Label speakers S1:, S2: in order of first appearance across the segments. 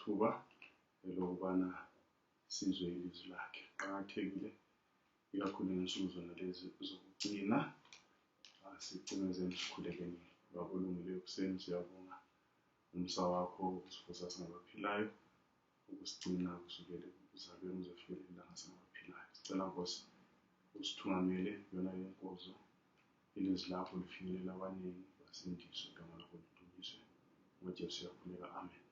S1: ithuba lokubana sizwe ilizwi lakhe. Qakathekile ikakhulu ngensuku zona lezi zokugcina sicimezeni sikhulekeni bakulungileyo kuseni. Siyabonga umsa wakho ukusifuza singabaphilayo ukusigcina kusukela ekuzalweni uzofika ilanga singabaphilayo. Sicela Nkosi usithungamele yona yenkozo ilizwi lakho lifinyelela abaningi basindiswe igama lakho lidunyiswe ngoJesu siyakhuleka, amen.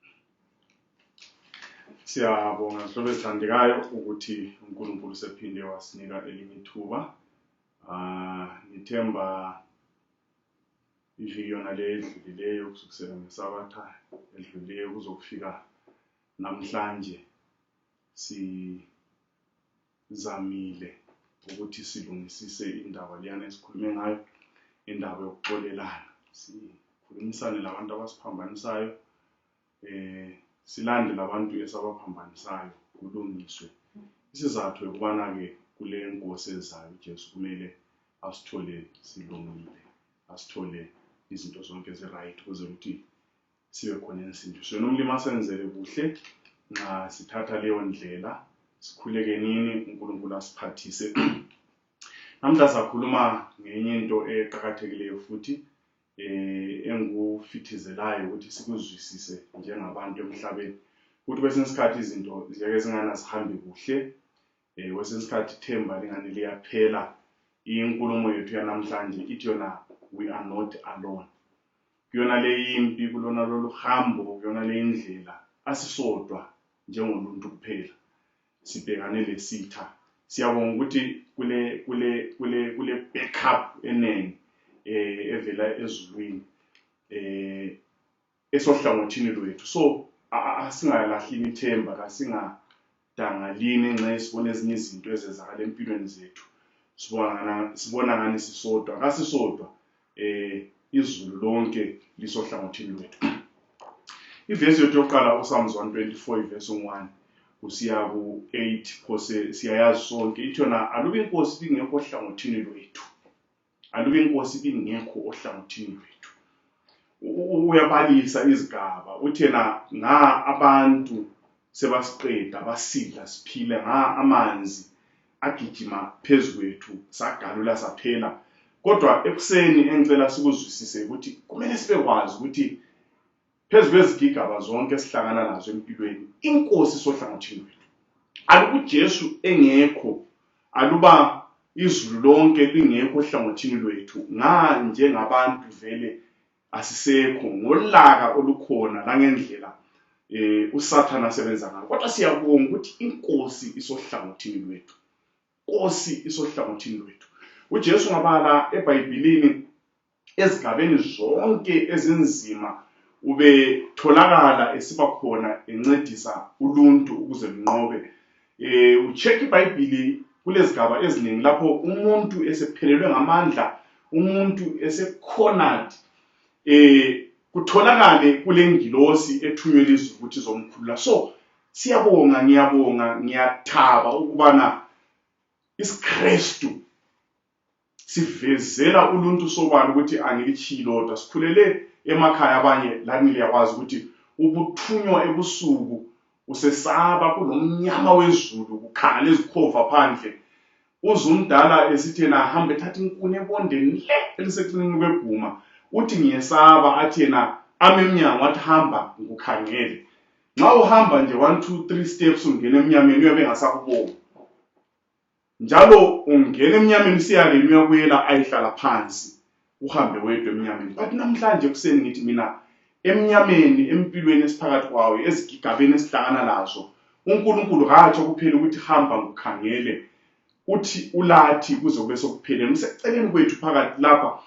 S1: Siyabonga hlobo esithandekayo ukuthi uNkulunkulu sephinde wasinika elinye ithuba. Ngithemba iviki yona le edlulileyo kusukela ngeSabatha edlulileyo kuzokufika namhlanje sizamile ukuthi silungisise indaba leyana esikhulume ngayo, indaba yokuxolelana. Sikhulumisane labantu abasiphambanisayo, silande labantu esabaphambanisayo kulungiswe. Isizathu ukubana-ke kule nkosi ezayo uJesu kumele asithole silungile, asithole izinto zonke ezi-right ukuze ukuthi sibe khona ensindisweni. Umlimi asenzele kuhle nxa sithatha leyo ndlela, sikhuleke nini uNkulunkulu asiphathise. Namhla sakhuluma ngenye into eqakathekileyo futhi engufithizelayo ukuthi sikuzwisise njengabantu emhlabeni ukuthi kwesinye isikhathi izinto ziyake zingana zihambe kuhle, kwesinye isikhathi ithemba lingani liyaphela. Inkulumo yethu yanamhlanje ithi yona we are not alone. Kuyona le yimpi, kulona lolu hambo, kuyona le indlela asisodwa njengoluntu kuphela sibhekane lesitha. Siyabonga ukuthi kule backup enengi evela ezulwini esohlangothini lwethu. So asingalahli ithemba, kasingadangalini nxa sibona ezinye izinto ezenzakala empilweni zethu. Sibona ngani sisodwa, kasisodwa izulu lonke lisohlangothini lwethu. Ivesi yethu yokuqala uPsalms 124 ivesi 1 kusiya ku-8 phose siyayazi sonke ithi yona aluba inkosi ibingekho ohlangothini lwethu, aluba inkosi ibingekho ohlangothini lwethu. Uyabalisa izigaba uthi yena nga abantu sebasiqeda basidla siphile, nga amanzi agijima phezu kwethu sagalula saphela. Kodwa ekuseni engicela sikuzwisise ukuthi kumele sibe kwazi ukuthi phezu kwezigigaba zonke esihlangana nazo empilweni inkosi isohlangothini lwethu. Aluba uJesu engekho, aluba izulu lonke lingekho ohlangothini lwethu, nga njengabantu vele asisekho ngolaka olukhona langendlela uSathane asebenza ngayo. Kodwa siyabonga ukuthi inkosi isohlangothini lwethu, inkosi isohlangothini lwethu. uJesu ngabala eBhayibhelini ezigabeni zonke ezinzima ubetholakala esiba khona encedisa uluntu ukuze lunqobe. Ucheck iBhayibheli kulezigaba eziningi lapho umuntu esephelelwe ngamandla, umuntu esecornered, kutholakale kule ngilosi ethunywe izwi ukuthi zomkhulula. So siyabonga, ngiyabonga, ngiyathaba ukubana isiKristu sivezela uluntu sobala ukuthi angilichilodwa. Sikhulele emakhaya abanye lani liyakwazi ukuthi ubuthunywa ebusuku usesaba kulomnyama wezulu kukhangela izikhova phandle. Uzumdala esithi yena ahambe ethatha inkuni ebondeni le eliseceleni kweguma, uthi ngiyesaba, athi yena ame emnyango, athi hamba ngikukhangele. Nxa uhamba nje 1 2 3 steps ungena emnyameni uyabe engasakubona. Njalo ungena emnyameni siyake uyabuyela ayihlala phansi uhambe wedwa emnyameni. But namhlanje kuseni ngithi mina emnyameni empilweni esiphakathi kwawo ezigigabeni esihlangana nazo uNkulunkulu katsho kuphela ukuthi hamba ngikukhangele, uthi ulathi kuzobe sokupheleni. Useceleni kwethu phakathi lapha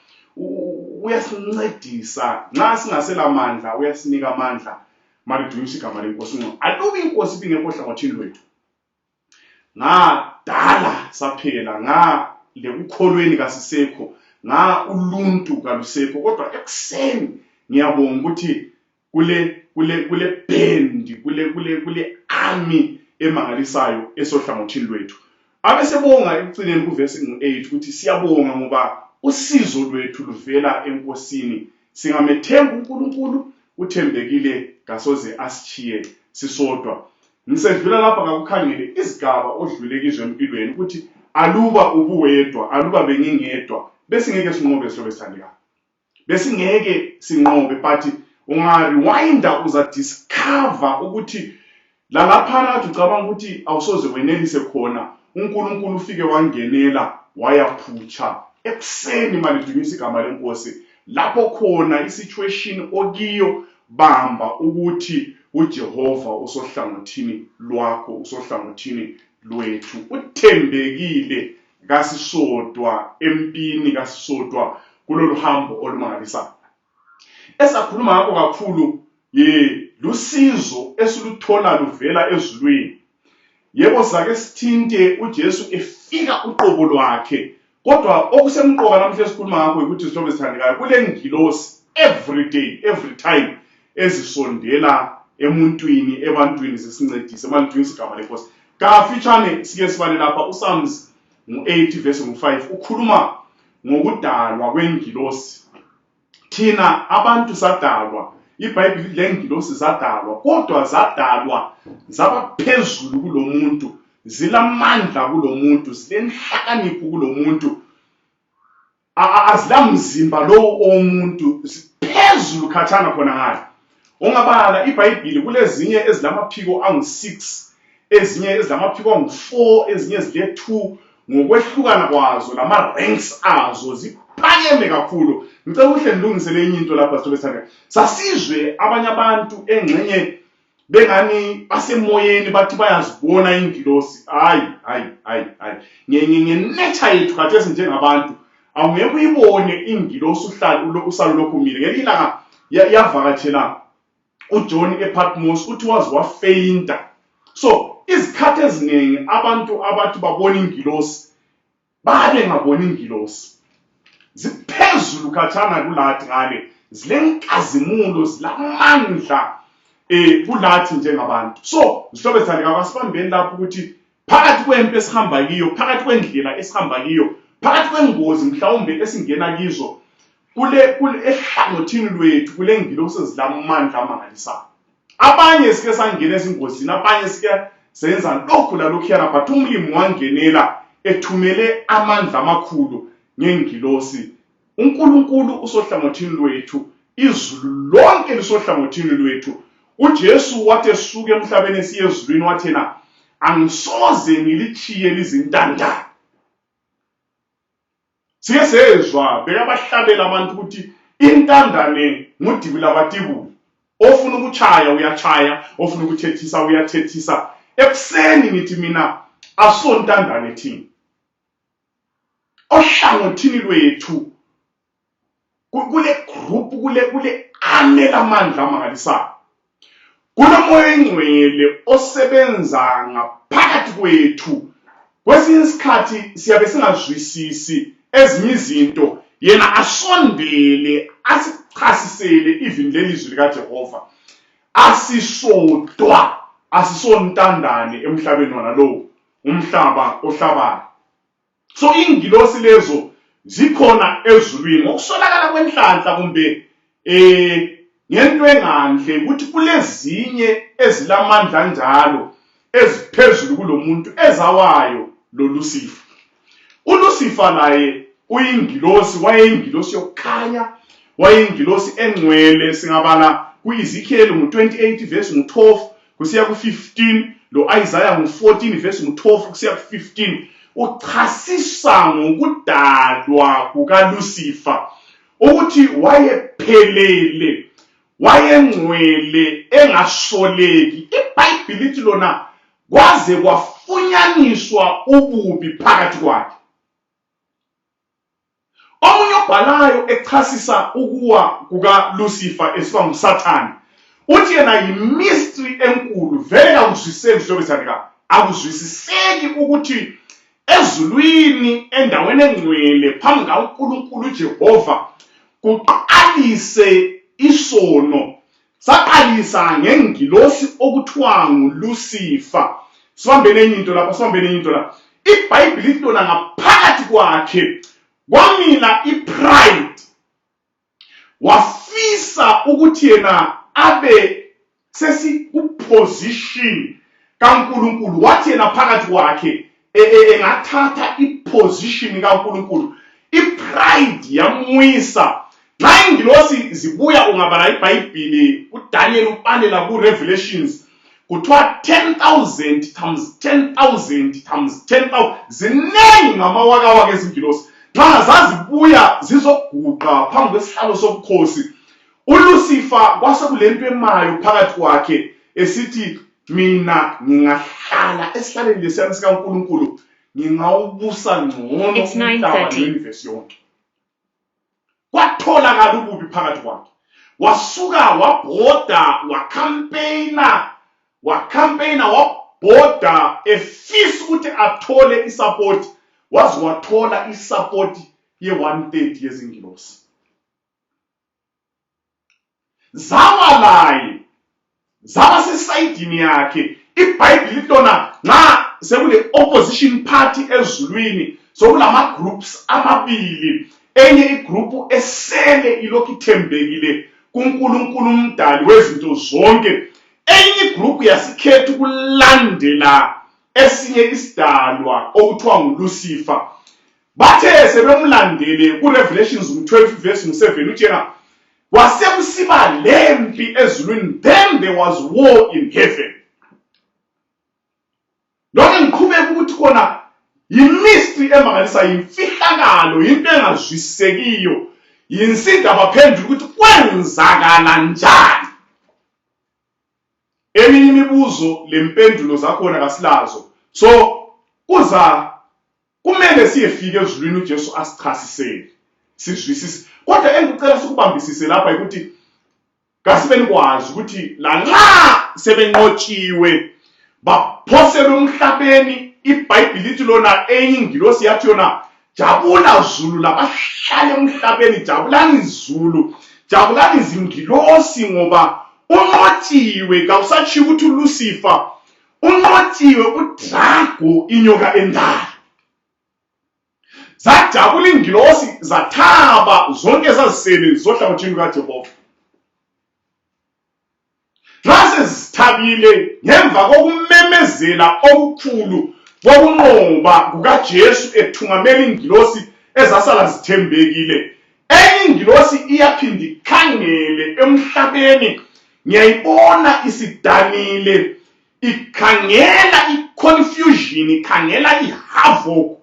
S1: uyasincedisa nxa singasela amandla, uyasinika amandla. Malidunyiswe igama lenkosi. Aluba inkosi ibingekho ohlangothini lwethu, dala saphela, lekukholweni kasisekho, uluntu kalusekho. Kodwa ekuseni ngiyabonga ukuthi kule band, kule army emangalisayo esohlangothini lwethu. Abesebonga ekucineni kuvesi 8 ukuthi siyabonga ngoba usizo lwethu luvela enkosini. Singamethemba uNkulunkulu, uthembekile kasoze asichiye. sisodwa. Ngisedlula lapha ngakukhangele isigaba odlule kizo empilweni ukuthi aluba ubuwedwa, aluba bengingedwa, besingeke sinqobe sihloko esithandekayo. Besingeke sinqobe, but unga-rewinda uza-discover ukuthi lalaphana kade ucabanga ukuthi awusoze wenelise khona, uNkulunkulu ufike wangenela wayaphutsha ekuseni malidumisa igama lenkosi. Lapho khona isituation okiyo bamba ukuthi uJehova usohlangothini lwakho, usohlangothini lwethu. Uthembekile kaSisodwa empini kaSisodwa kulolu hambo olumangalisayo. Esakhuluma ngakho kakhulu lusizo esiluthola luvela ezulwini. Yebo sake sithinte uJesu efika uqobo lwakhe, kodwa okusemqoka namhla esikhuluma ngakho ukuthi sihlobo esithandekayo, kule ngilosi every day, every time ezisondela emuntwini, ebantwini zisincedise malidumisa igama lenkosi. Kafitshane sike sibale lapha uPsalms 8 verse 5 ukhuluma ngokudalwa kwengilosi. Thina abantu sadalwa, iBhayibheli lengilosi zadalwa, kodwa zadalwa zaba phezulu kulomuntu, zilamandla kulomuntu, zilenhlakanipho kulomuntu, azilamzimba lo omuntu, ziphezulu khathana khona ngayo. Ongabala iBhayibheli kulezinye ezilamaphiko angu-6, ezinye ezilamaphiko angu-4, ezinye ezile-2, ngokwehlukana kwazo lama-ranks azo ziphakeme kakhulu. Ngicela uhle ndilungisele enye into lapha sithobe sithanda. Sasizwe abanye abantu engxenye bengani basemoyeni bathi bayazibona ingilosi. Hayi. Nge-nature yethu khathesi njengabantu awungeke uyibone ingilosi usalo lokhu umile. Ngelinye ilanga yavakatshela uJohn ePatmos uthi wazi wafeyinta. So izikhathi eziningi abantu abathi babona ingilosi babe ngabona ingilosi, ziphezulu khathana kulathi ngale, zilenkazimulo, zilamandla kulathi njengabantu. So sihlobo esithandekayo kasibambeni lapho ukuthi phakathi kwempi esihamba kiyo, phakathi kwendlela esihamba kiyo, phakathi kwengozi mhlawumbe esingena kizo, kule ehlangothini lwethu kule ngilosi ezilamandla amangalisayo. Abanye sike sangena ezingozini, abanye sike senza lokhu lalokhuyana, but umlimi wangenela ethumele amandla amakhulu ngengilosi. uNkulunkulu usohlangothini lwethu, izulu lonke lisohlangothini lwethu. uJesu wathi esuka emhlabeni esiye ezulwini wathena angisoze ngilichiye lizintandane. Sike sezwa bekabahlabela abantu ukuthi intandane ngudibula labatibula, ofuna ukuchaya uyachaya, ofuna ukuthethisa uyathethisa. Ekuseni ngithi mina asontandane thina. Ohlangothini lwethu kule group, kule anela amandla amangalisayo, kunomoya engcwele osebenza ngaphakathi kwethu. Kwesinye isikhathi siyabe singazwisisi ezinye izinto, yena asondele asichasisele even lelizwi likaJehova. Asisodwa, asisontandane emhlabeni wona lo, umhlaba ohlabayo. So ingilosi lezo zikhona ezulwini, ngokusolakala kwenhlanhla kumbe ngento engandle ukuthi kulezinye ezilamandla njalo eziphezulu kulomuntu ezawayo loLucifer. uLucifer naye uyingilosi, wayeyingilosi yokukhanya, wayeyingilosi engcwele. Singabala kuEzekiel 28 verse 12 kusiya ku15, lo Isaiah 14 verse 12 kusiya ku15, uchasisa ngokudalwa kukaLucifer ukuthi wayephelele, wayengcwele, engasoleki. iBhayibheli lithi lona kwaze kwafunyaniswa ububi phakathi kwakhe. Omunye obhalayo echasisa ukuwa kukaLucifer esiba nguSathane uthi yena yimystery enkulu, vele akuzwisiseki hlobo esithandekayo, akuzwisiseki ukuthi ezulwini endaweni engcwele phambi kaNkulunkulu uJehova kuqalise isono. Saqalisa ngengilosi okuthiwa nguLucifer. Sibambene enye into lapha, iBhayibheli lithi lona ngaphakathi kwakhe kwamila ipride, wafisa ukuthi yena abe sesiku-position kaNkulunkulu. Wathi yena phakathi kwakhe engathatha i-position kaNkulunkulu, i-pride yamwisa. Nxa ingilosi zibuya, ungabala iBhayibhili uDaniel upalela ku-Revelations, kuthiwa 10,000 times 10,000 times 10,000, ziningi ngamawakawaka ezingilosi. Nxa zazibuya zizoguqa phambi kwesihlalo sobukhosi, uLucifer kwasekulento emayo phakathi kwakhe esithi, mina ngingahlala esihlalweni lesiyana sikaNkulunkulu, ngingawubusa ngcono umhlaba neuniverse yonke. Kwatholakala ububi phakathi kwakhe, wasuka wabhoda wakampeyina wabhoda efisa ukuthi athole isapoti, waze wathola isapoti ye-1/3 yezingilosi. Zawalaye zaba sesayidini yakhe. iBhayibhili lona nxa sekule opposition party ezulwini, sokulama groups amabili, enye igroup esele ilokhu ithembekile kuNkulunkulu umdali wezinto zonke, enye igroup yasikhetha ukulandela esinye isidalwa okuthiwa nguLucifer. Bathe sebemlandele kuRevelations 12 verse 7 utshena, kwasekusiba lempi ezulwini, then there was war in heaven. Lokho ngiqhubeka ukuthi khona yimystery emangalisa, yimfihlakalo, into engazwisisekiyo, yinsinda baphendula ukuthi kwenzakala njani. Eminye imibuzo lempendulo zakhona kasilazo, so kumele siyefika ezulwini uJesu asichasisele sizwisise. Kodwa engicela sikubambisise lapha ukuthi kasibeni kwazi ukuthi lanxa sebenqotshiwe baphoselwe emhlabeni, iBhayibhili lithi lona enye ingilosi yathi yona, jabula zulu labahlala emhlabeni, jabulani izulu, jabulani izingilosi, ngoba unqotshiwe. Kawusatshiwo ukuthi uLucifer, unqotshiwe uDrago, inyoka endala. Zajabula ingilosi, zathaba zonke zazisele zohlangothini kaJehova. Nxa sezithabile ngemva kokumemezela okukhulu kokunqoba kukaJesu ethungamela ingilosi ezasala zithembekile, enye ingilosi iyaphinda ikhangele emhlabeni, ngiyayibona isidanile, ikhangela i-confusion, ikhangela i-havoc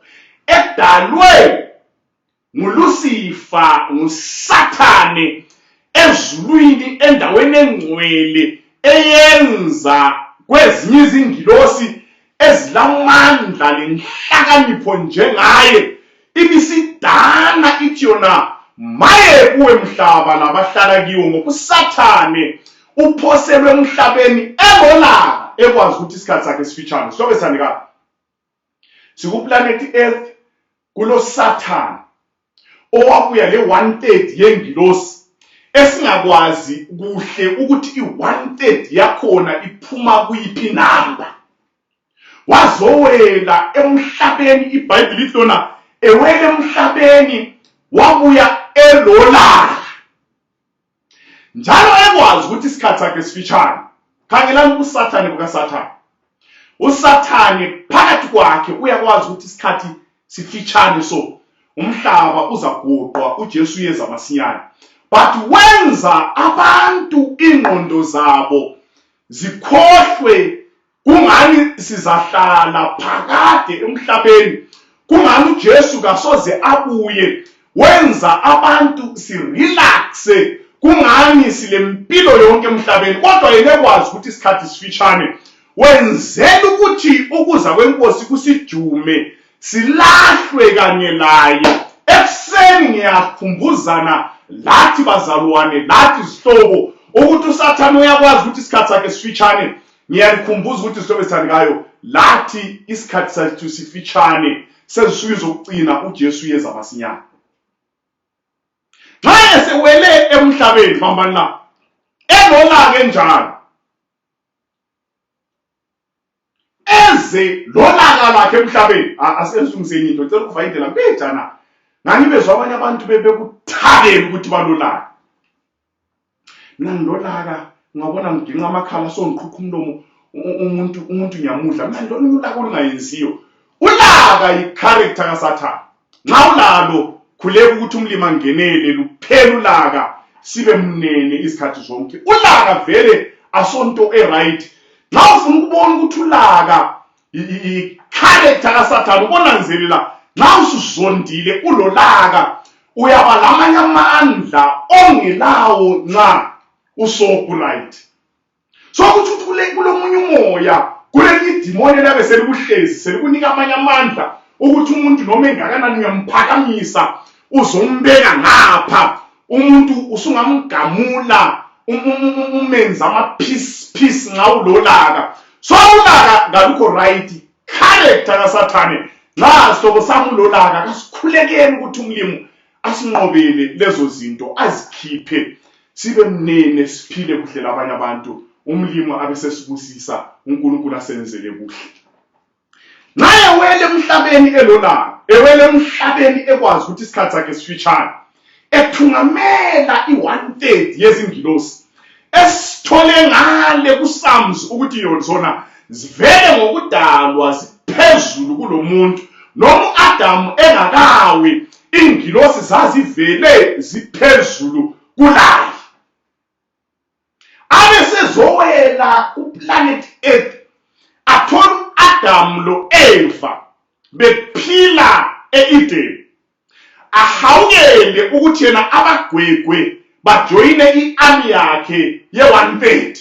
S1: edalwe nguLucifer, nguSathane ezulwini, endaweni engcwele, eyenza kwezinye izingilosi ezilamandla lenhlakanipho njengaye, ibisidana ithi yona, maye kuwe mhlaba labahlala kiwo, ngokuSathane uphoselwe emhlabeni elolaka, ekwazi ukuthi isikhathi sakhe sifitshane. Sobe sandika sikuplanet Earth, kulo Sathane owabuya le-1/3 yengilosi, esingakwazi kuhle ukuthi i-1/3 yakhona iphuma kuyiphi namba. Wazowela emhlabeni, iBhayibhili lithi lona ewele emhlabeni wabuya elolaka, njalo ekwazi ukuthi isikhathi sakhe sifitshane. Khangelani uSathane bukaSathane. uSathane phakathi kwakhe uyakwazi ukuthi isikhathi sifitshane, so umhlaba uzaguqwa, uJesu yeza masinyane. But wenza abantu ingqondo zabo zikhohlwe, kungani sizahlala phakade emhlabeni, kungani uJesu kasoze abuye. Wenza abantu sirelaxe, kungani silempilo yonke emhlabeni, kodwa yena ekwazi ukuthi isikhathi sifitshane. Wenzela ukuthi ukuza kwenkosi kusijume, silahlwe kanye laye. Ekuseni ngiyakhumbuzana lathi bazalwane, lathi zihlobo, ukuthi uSathane uyakwazi ukuthi isikhathi sakhe sifitshane. Ngiyalikhumbuza ukuthi zihlobo esithandekayo, lathi isikhathi sethu sifitshane, sezisuku zokucina uJesu yeza masinyane. Nxa esewele emhlabeni, bambani la, elolaka enjalo, eze lolaka lakhe emhlabeni, asensungiseni into, ngicela ukuvayidela mbejana, ngangibezwa abanye abantu bebekuthabela ukuthi balolaka. Mina ngilolaka ungabona ngiginqa amakhala songiqhuqha umlomo umuntu ngiyamudla manje lolu ulaka olungayenziyo. Ulaka yi-character kaSathane. Nxa ulalo khuleka ukuthi umlimi angenele luphela ulaka sibe mnene izikhathi zonke. Ulaka vele asonto right. Nxa ufuna ukubona ukuthi ulaka i-character kaSathane ubonanzelela nxa usuzondile ulolaka uyaba lamanye amandla ongelawo nxa uso-right. So ukuthi kulomunye umoya kuleli demoni elabe selikuhlezi selikunika amanye amandla ukuthi umuntu noma engakanani uyamphakamisa uzombeka ngapha umuntu usungamgamula umenza ama-peace nxa ulolaka. So ulaka ngalukho right. Character kaSathane nxa sihlobo sami ulolaka kasikhulekeni ukuthi umlimi asinqobele lezo zinto azikhiphe sibe mnene siphile kuhle labanye abantu. Umlimi abesesibusisa uNkulunkulu asenzele kuhle. Naye wele emhlabeni elolaka, ewele emhlabeni ekwazi ukuthi isikhathi sakhe sifitshane, ethungamela i1/3 yezingilosi esithole ngale kuSams ukuthi zona zivele ngokudalwa ziphezulu kulomuntu noma uAdam engakawe ingilosi zazivele ziphezulu kulaye. Abesezowela kuplanet Earth athola uAdam lo Eva bephila eEden. Ahawukele ukuthi yena abagwegwe bajoyine i-army yakhe ye1/3.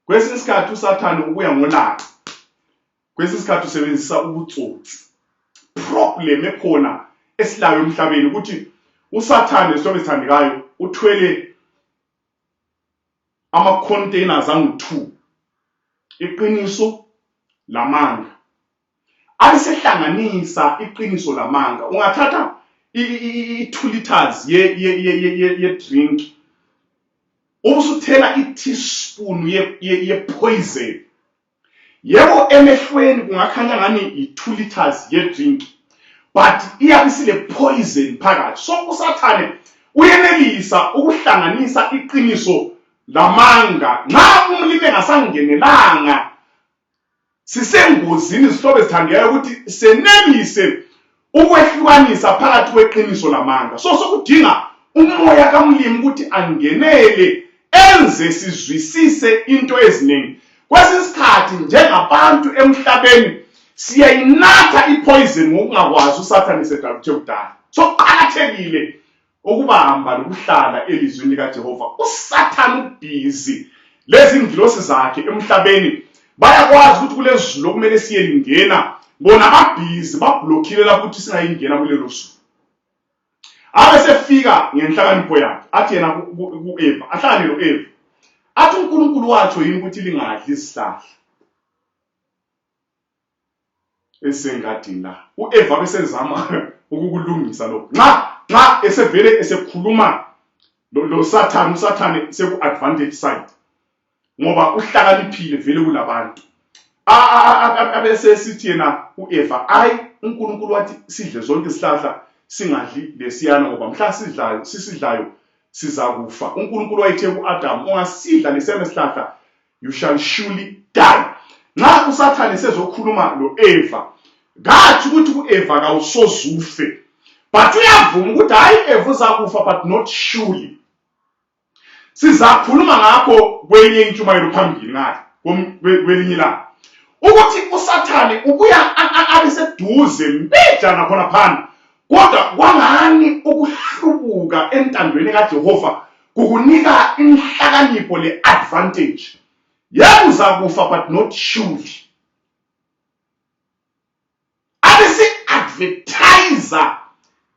S1: Kwesinye isikhathi uSathane ubuya ngolaka. Kwesinye isikhathi usebenzisa ubutsotsi. Problem ekhona esilayo emhlabeni ukuthi uSathane isihlobo esithandekayo uthwele ama-containers angu-2. Iqiniso lamanga. Ayesehlanganisa iqiniso lamanga. Ungathatha i2 liters ye drink. Ubusuthela i-teaspoon ye poison. Yebo emehlweni kungakhanya ngani i2 liters ye drink. But iyabisile poison phakathi. So uSathane uyenelisa ukuhlanganisa iqiniso lamanga. Nxa umlimi engasangenelanga sisengozini izihlobo ezithandekayo ukuthi senelise ukwehlukanisa phakathi kweqiniso lamanga. So sokudinga umoya kamlimi ukuthi angenele enze sizwisise into eziningi. Kwesinye isikhathi njengabantu emhlabeni siyayinatha ipoison ngokungakwazi uSathane sedaluthe kudala. So kuqakathekile ukubamba nokuhlala elizweni likaJehova. uSathane ubhizi lezi ingilosi zakhe emhlabeni bayakwazi ukuthi kulezulu okumele siyelingena bona babhizi bablockile lapho ukuthi singayingena kulelo suku. Abesefika ngenhlakanipho yakhe athi yena ku-Eva ahlangane no-Eva athi uNkulunkulu watsho yini ukuthi lingadli isihlahla esengadini la. U-Eva besezama ukukulungisa lokho. Nxa esevele esekhuluma lo Sathane, uSathane seku-advantage side ngoba uhlakaniphile vele kulabantu. Abesesithi yena u-Eva uNkulunkulu wathi sidle zonke isihlahla singadli lesiyana ngoba mhla sisidlayo sizakufa. uNkulunkulu wayethe ku-Adam ungasidla lesiyana isihlahla you shall surely die. Nxa uSathane sezokhuluma lo-Eva ngathi ukuthi ku-Eva kawusozufe but uyavuma ukuthi hayi Eva uzakufa but not surely. Sizakhuluma ngakho kwenye intshumayelo phambili ngayo kwelinye ilanga ukuthi uSathane ubuya abeseduze mbejana khona phana kodwa kwangani ukuhlubuka entandweni kaJehova kukunika inhlakanipho le-advantage. Yebo uzakufa but not surely. Abesi-advertiser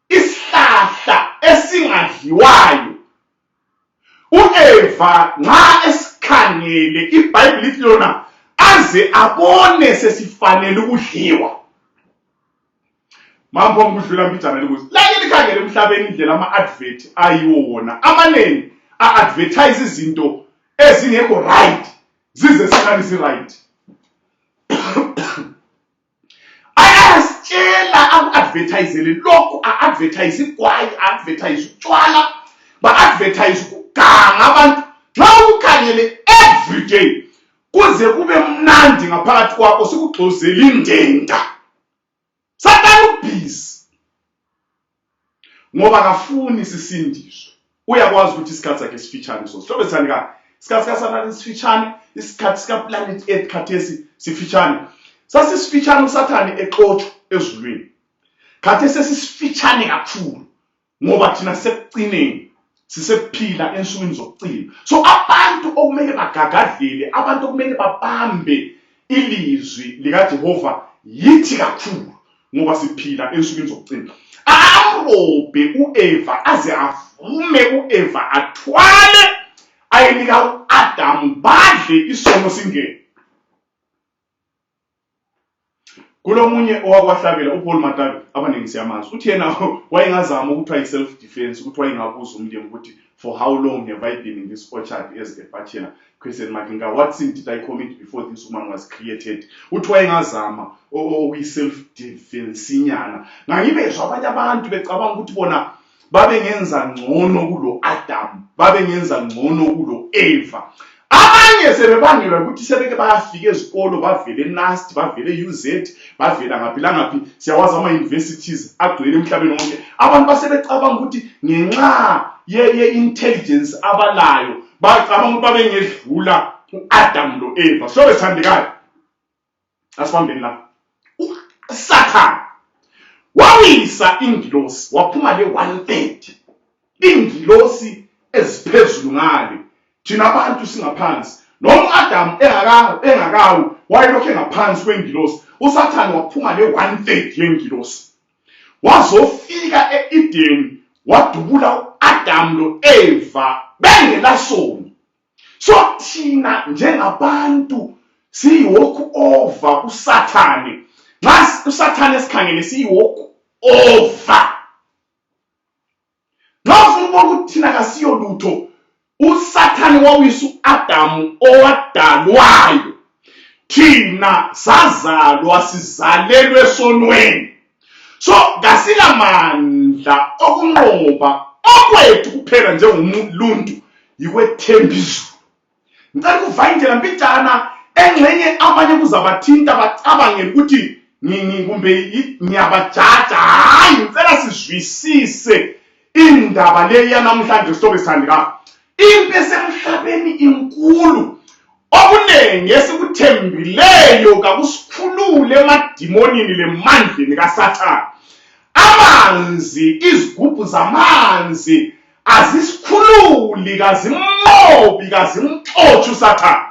S1: isihlahla esingadliwayo. U-Eva nxa esikhangele iBhayibheli lithi lona aze abone sesifanele ukudliwa. Mambo ngudlula mbijana likuthi lake likhangele emhlabeni indlela ama-advert ayiwo wona amaneni a-advertise izinto ezingekho right zize singalisi right. Ayasitshela aku-advertisele lokhu, a-advertise igwayi, a-advertise utshwala, ba-advertise ukuganga abantu nxa ukhangele every day kuze kube mnandi ngaphakathi kwakho sikugxozela indenda. Sathane ubhizi ngoba kafuni sisindiswe. Uyakwazi ukuthi isikhathi sakhe sifitshane so. Hlobo esithandekayo, isikhathi sikaSathane sifitshane, isikhathi sikaplanet Earth khathesi sifitshane. Sasisifitshane uSathane exotshwa ezulwini. Khathesi sisifitshane kakhulu ngoba thina sekucineni sisephila ensukwini zokucina. So abantu okumele bagagadlele, abantu okumele babambe ilizwi likaJehova yithi kakhulu ngoba siphila ensukwini zokucina. Amrobe uEva aze avume uEva athwale ayenika uAdam badle isono singene. Kulomunye owakwahlabela uPaul Matabe abaningi siyamazi uthi yena wayengazama ukuthi self defense ukuthi wayengabuza umndeni ukuthi for how long have I been in this orchard as a bachelor question mark nga what sin did I commit before this woman was created. Uthi wayengazama self defense inyana ngangibezwa abanye abantu becabanga ukuthi bona babengenza ngcono kulo Adam, babengenza ngcono kulo Eva. Abanye sebebangelwa ukuthi sebeke bayafika ezikolo bavele NAST, bavele UZ, bavela ngaphi la ngaphi, siyawazi ama universities agcwele emhlabeni wonke. Abantu basebecabanga ukuthi ngenxa ye intelligence abalayo bacabanga ukuthi babengedlula uAdam lo Eva. So besithandekayo asifambeni la uSathane wawisa ingilosi waphuma le 1/3 ingilosi eziphezulu ngale. Thina abantu singaphansi noma uAdam engakawu wayelokhe ngaphansi kwengilosi. uSathane waphuma le 1/3 yengilosi wazofika eEden wadubula uAdam lo Eva bengelasono. So thina njengabantu siyiwalk over uSathane. Nxa uSathane sikhangele siyiwalk over. Nofuna ukuthi thina kasiyo lutho. uSathane wawisa uAdam owadalwayo. Thina sazalwa sizalelwe esonweni. So kasilamandla okunqoba okwethu kuphela njengoluntu yikwethemba izulu. Ngicela ukuvayindela mpitshana engxenye abanye kuzabathinta bacabangela ukuthi kumbe ngiyabajaja. Hayi, ngicela sizwisise indaba le yanamhlanje sithobe esithandekayo. Impi esemhlabeni inkulu. Okunengi esikuthembileyo kakusikhulule emadimonini lemandleni kaSathane. Amanzi, izigubhu zamanzi azisikhululi kazimnqobi kazimxotshe uSathane.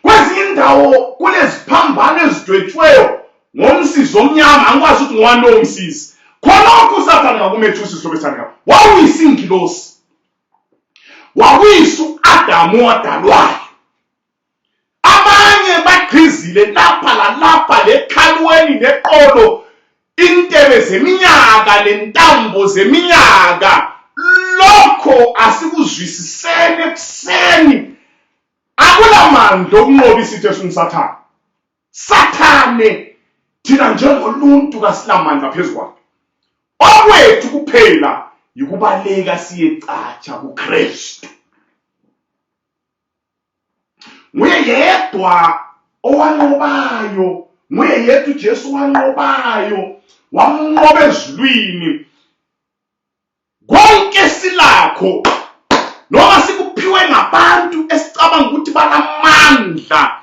S1: Kwezinye indawo kuneziphambano ezidwetshiweyo ngomsizi omnyama angikwazi ukuthi ngwani lowo msizi. Khonokho uSathane ngakumethusi hlobo esithandekayo. Wawisa ingilosi. Wawisa uAdam owadalwayo. Abanye bagqizile lapha lalapha lekhalweni leqolo intebe zeminyaka lentambo zeminyaka. Lokho asikuzwisisene ebuseni. Akulamandla okunqoba isitho esinguSathane. Sathane thina njengoluntu kasilamandla phezukwakhe. Okwethu kuphela yikubaleka siyecatsha kuKristu. Nguye yedwa owanqobayo, nguye yedwa uJesu wanqobayo, wamnqoba ezulwini. Konke silakho noma sikuphiwe ngabantu esicabanga ukuthi banamandla.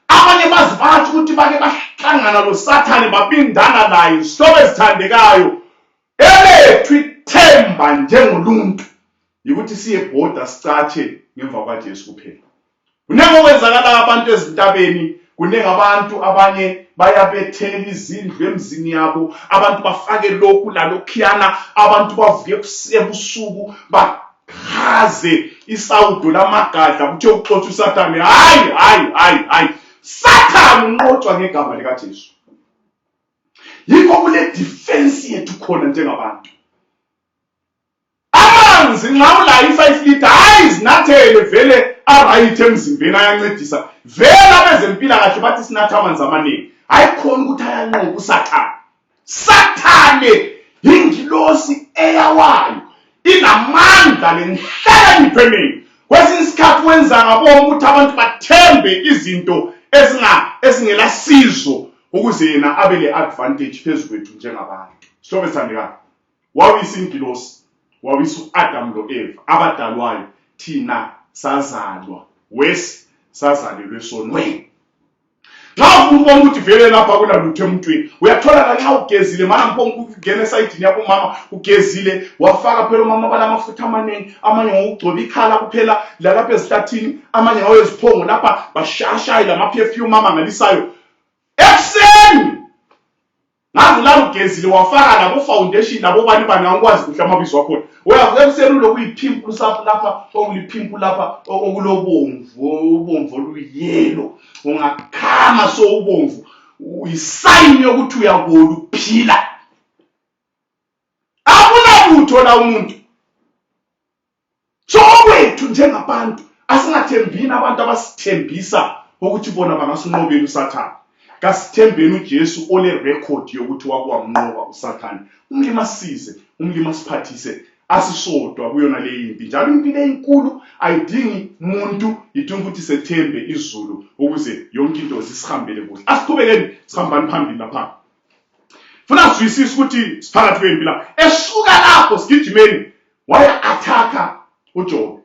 S1: Abanye bazibathi ukuthi bake bahlangana loSathane babindana naye. Sihlobo esithandekayo, elethu ithemba njengoluntu yikuthi siyebhoda sicatshe ngemva kwaJesu kuphela. Kunenge okwenzakala abantu ezintabeni, kunenge abantu abanye bayabethela izindlu emzini yabo, abantu bafake lokhu lalokhiyana, abantu bavuke ebusuku bakhaze isawudo lamagadla kuthe ukuxotsha uSathane. Hayi, Sathane unqotshwa ngegama likaJesu. Yikho kule defense yethu khona njengabantu. Amanzi nxa ulayo 5 liter hayi zinathele vele aright emzimbeni ayancedisa. Vela bezempilakahle bathi sinatha amanzi amaningi. Hayi khona ukuthi ayanqoba uSathane. Sathane ingilosi eyawayo inamandla lenhlakanipho eningi. Kwesinye isikhathi wenza ngabona ukuthi abantu bathembe izinto ezingelasizo ukuze yena abe le-advantage phezu kwethu njengabantu. Hlobo esithandekayo, wawisa ingilosi, wawisa u-Adam lo-Eva abadalwayo, thina sazalwa sazalelwe sonweni. Nxa ufuna ukubona ukuthi vele lapha kunalutho emntwini, uyathola nxa ugezile, mana mpompa ukungena esayidini yabo mama ugezile, wafaka phela umama balamafutha amaningi, amanye ngokugcoba ikhala kuphela lalapha ezihlathini, amanye ngaweziphongo lapha bashashayi lama-perfume amangalisayo. Ekuseni ngazi la ugezile wafaka labo foundation labo bani ngakwazi kuhle amabizo wakhona. Uyavuka ekuseni ulokuyiphimpu lapha, okuliphimpu lapha, ubomvu oluyelo, ungakhama so ubomvu, uyisayini yokuthi uyabola uphila. Akunalutho la umuntu. So wethu njengabantu asingathembini abantu abasithembisa ukuthi bona bangasinqobela uSathane. Kasithembeni uJesu ole record yokuthi wakwamnqoba uSathane. Umlimi asize, umlimi asiphathise, asisodwa kuyona le yimpi. Njalo impilo enkulu ayidingi umuntu, idinga ukuthi sethembe izulu ukuze yonke into zisihambele kuhle. Asiqhubekeni sihambani phambili lapha. Funa sizwisise ukuthi siphakathi kwempi la. Esuka lapho sigijimeni waya attacker uJobe.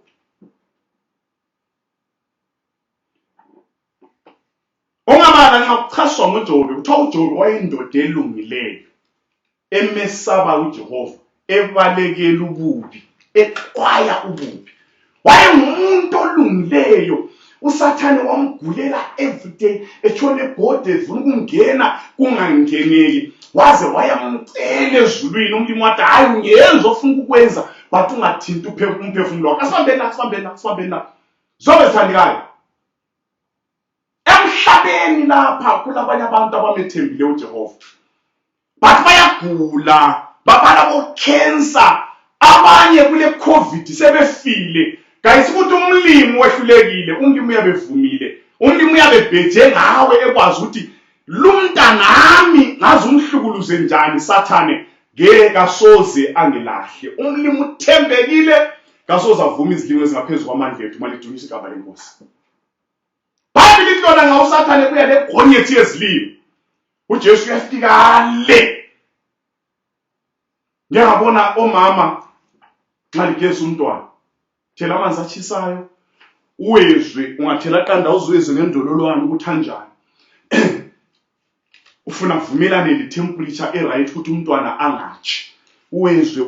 S1: Ongabala ngiyakuchaswa ngoJobe, kuthiwa uJobe wayindoda elungileyo, emesaba uJehova, ebalekela ububi, exwaya ububi. Wayengumuntu olungileyo. uSathane wamgulela everyday, etshone ebhode efuna ukungena kungangeneki, waze wayamcela ezulwini. Umlimi wathi hayi ungenza ofuna ukukwenza but ungathinti umphefumulo wakho. Asibambeni la zobe sithandekayo. Emhlabeni lapha kulabanye abantu abamethembile uJehova, but bayagula, babala bo-cancer, abanye kule COVID sebefile. Guys, ukuthi umlimi wehlulekile, umlimi uyabevumile, umlimi uyabebheje ngawe ekwazi ukuthi lumntanami ngazi umhlukuluze njani Sathane ngeke kasoze angelahle. Umlimi uthembekile, kasoze avuma izilimo ezingaphezu kwamandla ethu malidumisa igama lenkosi. Bhayibheli lihlona nga uSathane kuya legonyeti yezilimo. uJesu uyafika le. Ngiyabona omama nxa ligeza umntwana, thela amanzi atshisayo, uwezwe, ungathela qanda uzwezwe ngendololwane ukuthi kanjani. Ufuna vumelane le-temperature e-right ukuthi umntwana angatshi. Uwezwe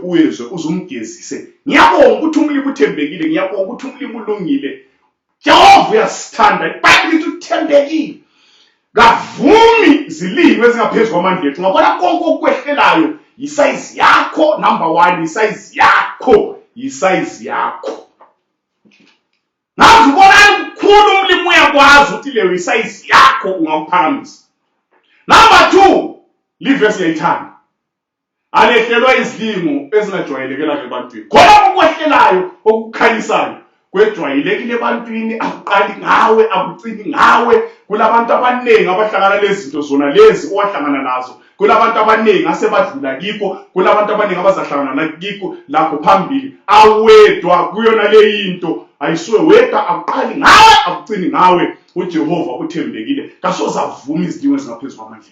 S1: uzumgezise. Ngiyabonga ukuthi umlimi uthembekile, ngiyabonga ukuthi umlimi ulungile. Jehova uyasithanda, ibhayibheli lithi uthembekile. Kavumi zilimo ezingaphezu kwamandla ethu. Ngabona konke okwehlelayo yisayizi yakho, number 1, yisayizi yakho. Ngazi ubona kukhulu umlimi uyakwazi ukuthi leyo yisayizi yakho ungakuphakamisa. Number 2, livesi yayithanda. Alehlelwa izilimo ezingajwayelekela ebantwini. Khona okwehlelayo okukhanyisayo kwejwayelekile ebantwini, akuqali ngawe, akucini ngawe. Kulabantu abaningi abahlangana lezinto zona lezi owahlangana nazo. Kulabantu abaningi asebadlula kikho, kulabantu abaningi abazahlangana kikho lapho phambili. Awedwa kuyona le into, ayisuwe wedwa, akuqali ngawe, akucini ngawe. uJehova uthembekile, kasoze avuma izilimo ezingaphezu kwamandla.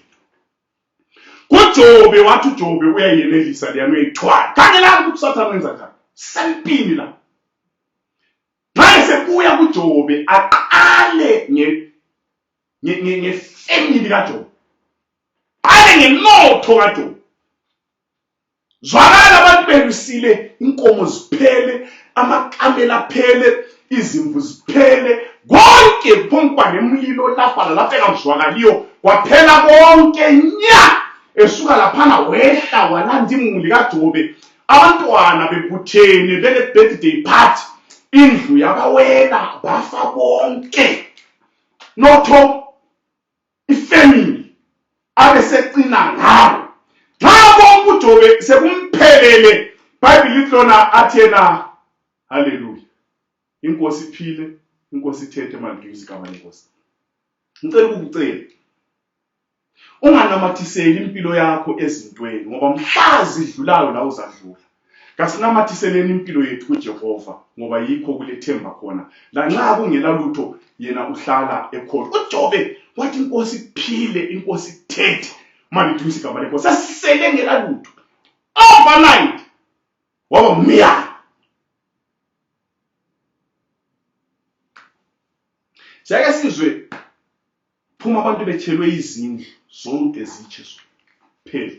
S1: kuJobe wathi uJobe uyayenelisa leyana uyayithwala. Khangela ukuthi uSathane wenza njani. Sempini la. Nxa sebuya kuJobe aqale ngefamily kaJobe, aqale ngenotho kaJobe. Zwakala abantu belusile, inkomo ziphele, amakamela aphele, izimvu ziphele, konke phompa nemlilo lapha lalapha engazwakaliyo, kwaphela konke nya. Esuka laphana wehla walanda imuli kaJobe, abantwana bebuthene bele birthday party, indlu yakawela bafa bonke. Notho ifamily abesecina ngawo. Nxa bonke uJobe sekumphelele, iBhayibheli lihlona athena haleluya. Inkosi iphile, inkosi ithethe manje igama lenkosi. Ngicela ukukucela. Unganamathiseli impilo yakho ezintweni ngoba mhla zidlulayo la uzadlula. Kasinamathiseleni impilo yethu kuJehova ngoba yikho kulethemba khona. La nxa kungela lutho yena uhlala ekhona. uJobe wathi inkosi iphile, inkosi ithethe, malidumise igama lenkosi. Sasisele ngela lutho. Overnight waba mya. Siyake sizwe phuma abantu bethelwe izindlu zonke zitshe phela.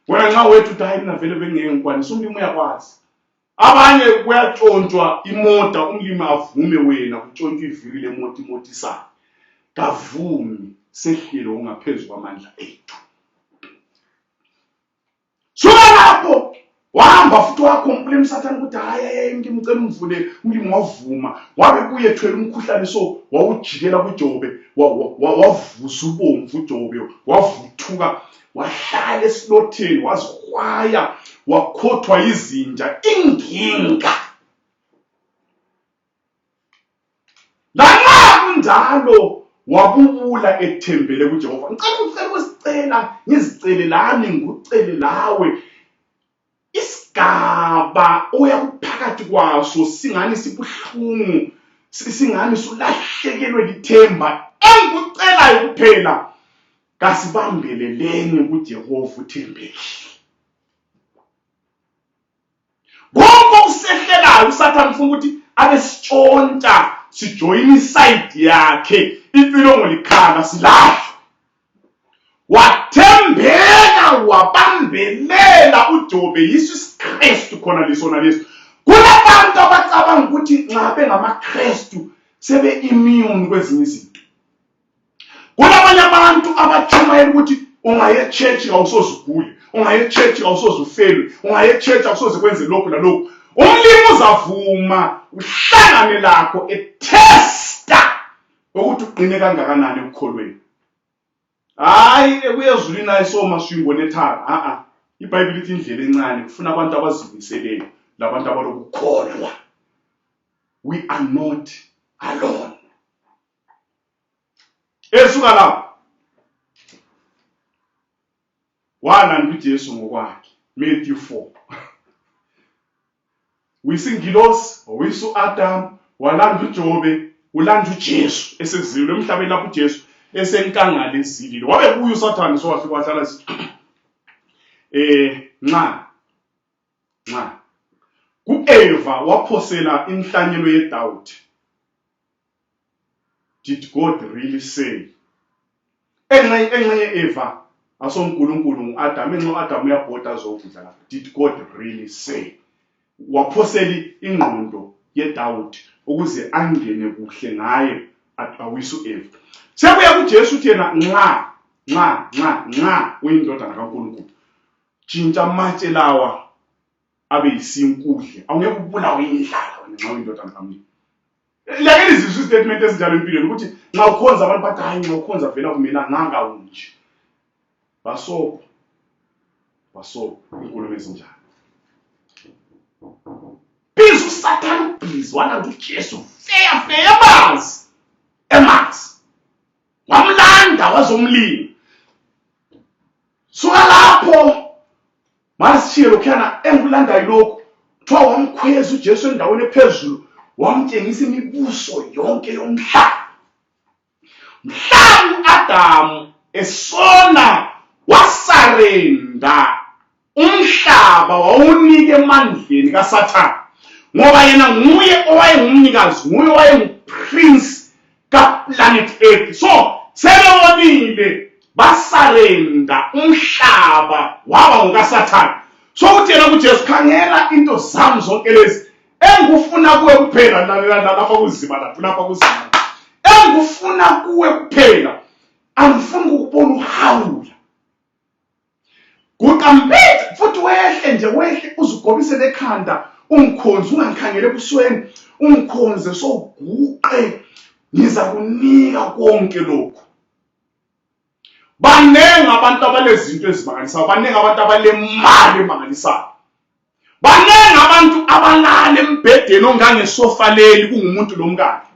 S1: Wena nxa wethu uthi hayi mina vele bengeke ngikwanisa, umlimi uyakwazi. Abanye kuyatshontshwa imota, umlimi avume, wena kutshontshwa ivili lemota, imota isana. Kavumi, sehlelo ungaphezu kwamandla ethu. Suka lapho wahamba futhi wakhomplela uSathane ukuthi hayi ngimcela umvule, umlimi wavuma. Wabe kuye ethwele umkhuhlane so wawujikela kuJobe, wavusa ubomvu uJobe, wavuthuka, wahlala esilotheni, wazihwaya, wakhothwa izinja, inginga. Lanxa kunjalo wabubula ethembele kuJehova. Ngicela ukusicela, ngizicelelani ngucele lawe. Isigaba oyakuphakathi kwaso singani sibuhlungu, singani sulahlekelwe lithemba. Engikucelayo kuphela kasibambeleleni kuJehova uthembele. Konke kusehlelayo uSathane ufuna ukuthi abe sitshontsha, sijoyine iside yakhe, impilo ngolikhala silahla. Wathembeka, wabambelela uJobe Yesu Kristu khona lisona leso. Kunabantu abacabanga ukuthi nxa bengamaKristu sebe immune kwezinye izinto. Kunabanye abantu abachumayela ukuthi ungaye church awusoze ugule, ungaye church awusoze ufelwe, ungaye church awusoze kwenze lokhu lalokhu. Umlimi uzavuma uhlangane lakho etesta ukuthi uqine kangakanani ukukholweni. Hayi ekuyezulwini ayisoma swingonethara. iBhayibheli ithi indlela encane kufuna abantu abazimiseleyo, labantu abalokukholwa. We are not alone. Esuka lapho walanda uJesu ngokwakhe, Matthew 4. Wisingilosi, owisu Adam, walanda uJobe, ulanda uJesu esezilwe emhlabeni lapho uJesu esenkangala ezilile. Wabe kuyo uSathane so wafika wahlala nxa ku-Eva waphosela inhlanyelo yeDoubt. Did God really say? Enxe Eva asonkulunkulu ngu-Adam, enxe Adam uyabhoda azokudla lapha. Did God really say? Waphosela ingqondo yeDoubt ukuze angene kuhle ngaye awisu Eva. Sekuya kuJesu uthi yena nxa uyindodana kaNkulunkulu, tshintsha amatshe lawa abe yisinkudle. Awungeke ubulawe indlala wena nxa uyindodana kaNkulunkulu. Lake lizizwe statement esinjalo empilweni ukuthi nxa ukhonza abantu bathi hayi nxa ukhonza vela kumina nganga unje. Basopo inkulumo ezinjalo. Biza uSathane ubhizi walanda uJesu feya emazi. Wamlanda wazomlima. Suka lapho masishiye lokhana engulanda yilokho kuthiwa wamkhweza uJesu endaweni ephezulu, wamtshengisa imibuso yonke yomhlaba. Mhla uAdamu esona wasarenda umhlaba, wawunike emandleni kaSathane ngoba yena nguye owayengumnikazi, nguye owayenguprince kaplanet Earth. So sebebonile basarenda umhlaba waba ngokaSathane. So uthi yena kuJesu, khangela into zami zonke lezi engufuna kuwe kuphela, lapha kuzima lapha kuzima, engufuna kuwe kuphela, angifuni ukubona uhawula. Kuqambethe futhi wehle uzugobise lekhanda, ungikhonze, ungangikhangele ebusweni, ungikhonze soguqe, ngiza kunika konke lokhu. Banengi abantu abalezinto ezimangalisayo, banengi abantu abalemali emangalisayo, banengi abantu abalala embhedeni ongangesofa leli kungumuntu lomkakhe,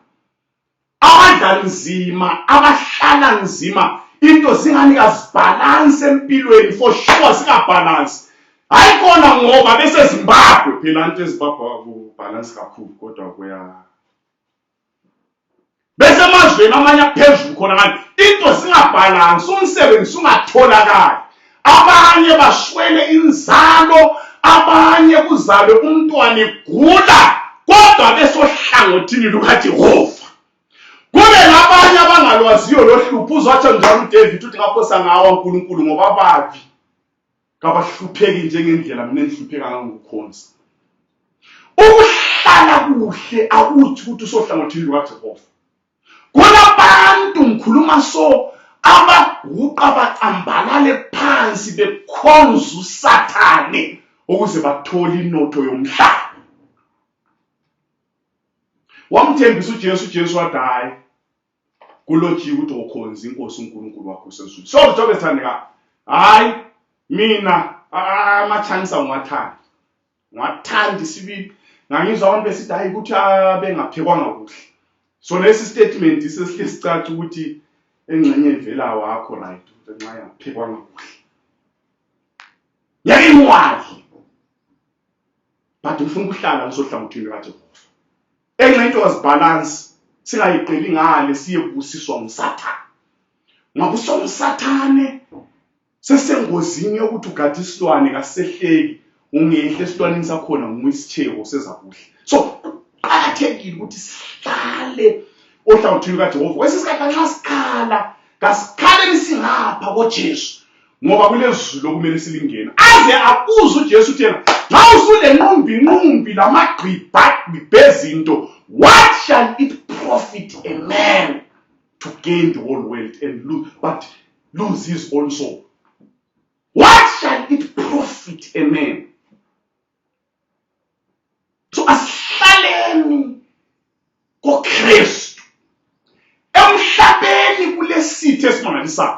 S1: abadla nzima, abahlala nzima, into zingani azibalance empilweni for sure singabalance. Hayikhona ngoba bese Zimbabwe phela into eZimbabwe akubalance kakhulu kodwa kuya bese amazweni amanye aphezulu khona ngani into zingabalance umsebenzi ungatholakali. Abanye bashwele inzalo, abanye kuzalwe umntwana egula kodwa besohlangothini lukaJehova. Kube labanye abangalwaziyo lohlupho uzwathi njalo uDavid uthi ngaphosa ngawa uNkulunkulu ngoba babi kabahlupheki njengendlela mina engihlupheka ngokukhonza. Ukuhlala kuhle akuthi ukuthi usohlangothini lukaJehova. Kunabantu ngikhuluma so abaguqa bacambalale phansi bekhonza uSathane ukuze bathole inotho yomhlaba. Wamthembisa uJesu wathi hayi kulotshiwe ukuthi ukhonza inkosi uNkulunkulu wakho sezulu. So Jobe thandeka hayi mina amachanisa ngiwathanda isibili ngangizwa abantu besithi hayi ukuthi bengaphekwanga kuhle. So lesi statement sesihle sicaca ukuthi engxenye evela wakho right ukuthi nxa yaphekwanga kuhle. Yake ngwazi. But ufuna ukuhlala ngisohlangothini kaJehova. Engxenye into wazibalance singayiqeli ngale siye kubusiswa nguSathane. Ngabuswa nguSathane sesengozini yokuthi ugade isilwane kasehleki ungehle esilwaneni sakhona ngumsitheko sezakuhle. So kuqakathekile ukuthi sihlale ohlangothini kaJehova. Wesisikhathi nxa sikhala kasikhaleni singapha koJesu ngoba kulezulu okumele silingena. Aze akuze uJesu uthena nxa usule nqumbi lamagqibha bezinto, what shall it profit a man to gain the whole world and lose his own soul? What shall it profit a man? So asihlaleni koKristu emhlabeni kulesithi esimangalisayo.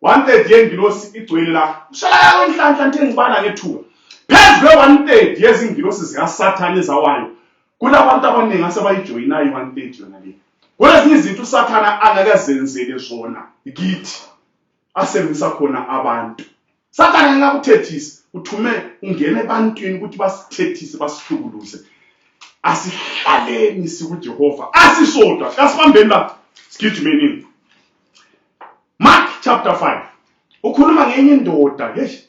S1: 1/3 yengilosi igcwele la ushaya wenhlanhla ngibala ngethuba phezu kwe 1/3 yezingilosi zikaSathane ezawayo. Kunabantu abaningi asebayijoyinayo 1/3 yona le. Kulezinye izinto uSathane angakazenzele zona kithi asebenzisa khona abantu. Sathane ngakuthethisa uthume ungene ebantwini ukuthi basithethise basihlukuluze. Asihlaleni sikuJehova asisodwa kasibambeni la sigijimeni. Mark chapter 5 ukhuluma ngenye indoda bake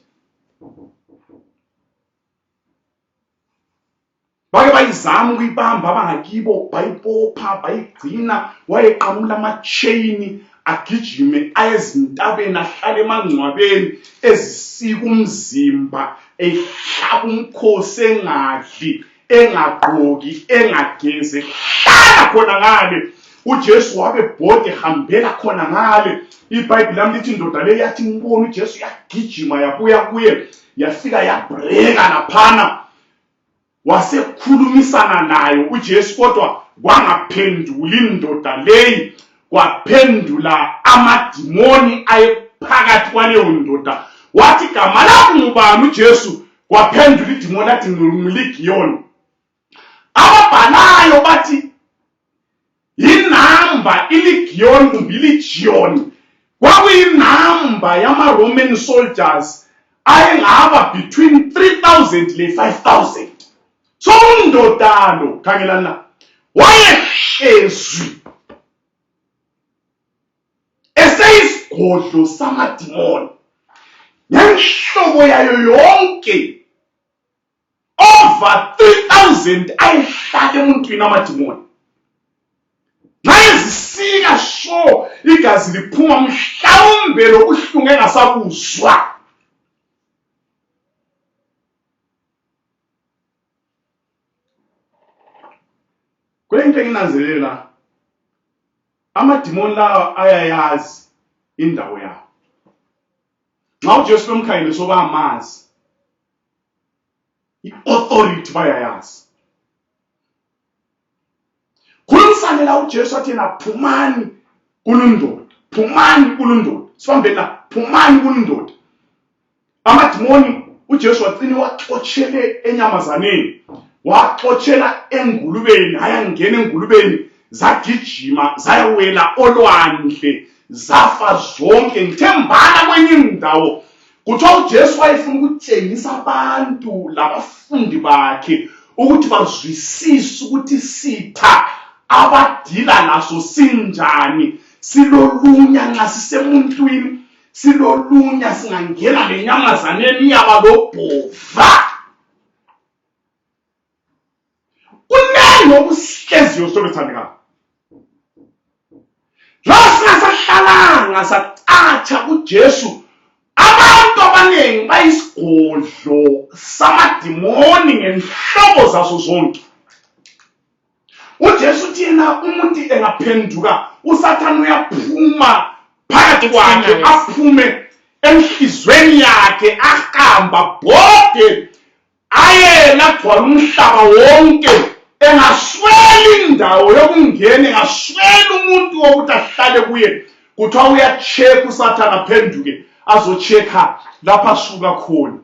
S1: bayizama ukuyibamba abangakibo bayipopha bayigcina wayeqamula ama-chain agijime ayezintabeni ahlale emangcwabeni ezisika umzimba ehlaba umkhosi engadli engagqoki engageze hlala khona ngale. uJesu wabe bhode hambela khona ngale. iBhayibheli lami lithi indoda le yathi ngibona uJesu yagijima yabuya kuye yafika yabhreka laphana wasekhulumisana nayo uJesu kodwa kwangaphenduli indoda leyi kwaphendula amadimoni ayephakathi kwaleyo ndoda. Wathi gama lakho ngubani uJesu? Kwaphendula idimoni lathi nguLigiyoni. Ababhalayo bathi inamba iLigiyoni kumbe iLegion kwakuyinamba yama-Roman soldiers ayengaba between 3,000 le 5,000. So undoda lo khangelana wayehlezwi eseyisigodlo samadimoni ngenhlobo yayo yonke over 3,000 ayehlala emuntwini amadimoni. Nayezisika sho igazi liphuma mhlawumbe lobuhlungu engasabuzwa. Kwento enginanzelela amadimoni lawa ayayazi indawo yawo. Nxa uJesu bemkhangele soba amazi i-authority bayayazi. Khulumisane la uJesu athi yena phumani kulundoda, phumani kulundoda. Sibambe la phumani kulundoda. Amadimoni uJesu wacini waxotshele enyamazaneni, waxotshela engulubeni, ayangena engulubeni, zagijima zayawela olwandle zafa zonke. Ngithembana kwenye indawo kuthiwa uJesu wayefuna ukutshengisa abantu labafundi bakhe ukuthi bazwisise ukuthi sitha abadila naso sinjani, silolunya nxa sisemuntwini, silolunya singangena lenyamazaneni yaba lobhova. Kunengi okuhleziyo sobethandekayo. Nxa singasahlalanga sacatsha kuJesu, abantu abaningi bayisigodlo samadimoni ngenhlobo zaso zonke. uJesu uthi yena umuntu engaphenduka uSathane uyaphuma phakathi kwakhe, aphume enhlizweni yakhe, ahamba bhode aye lagcwala umhlaba wonke, engasweli indawo yokungena, engasweli umuntu wokuthi ahlale kuye. Kuthiwa uyacheka uSathane aphenduke azocheka lapha asuka khona,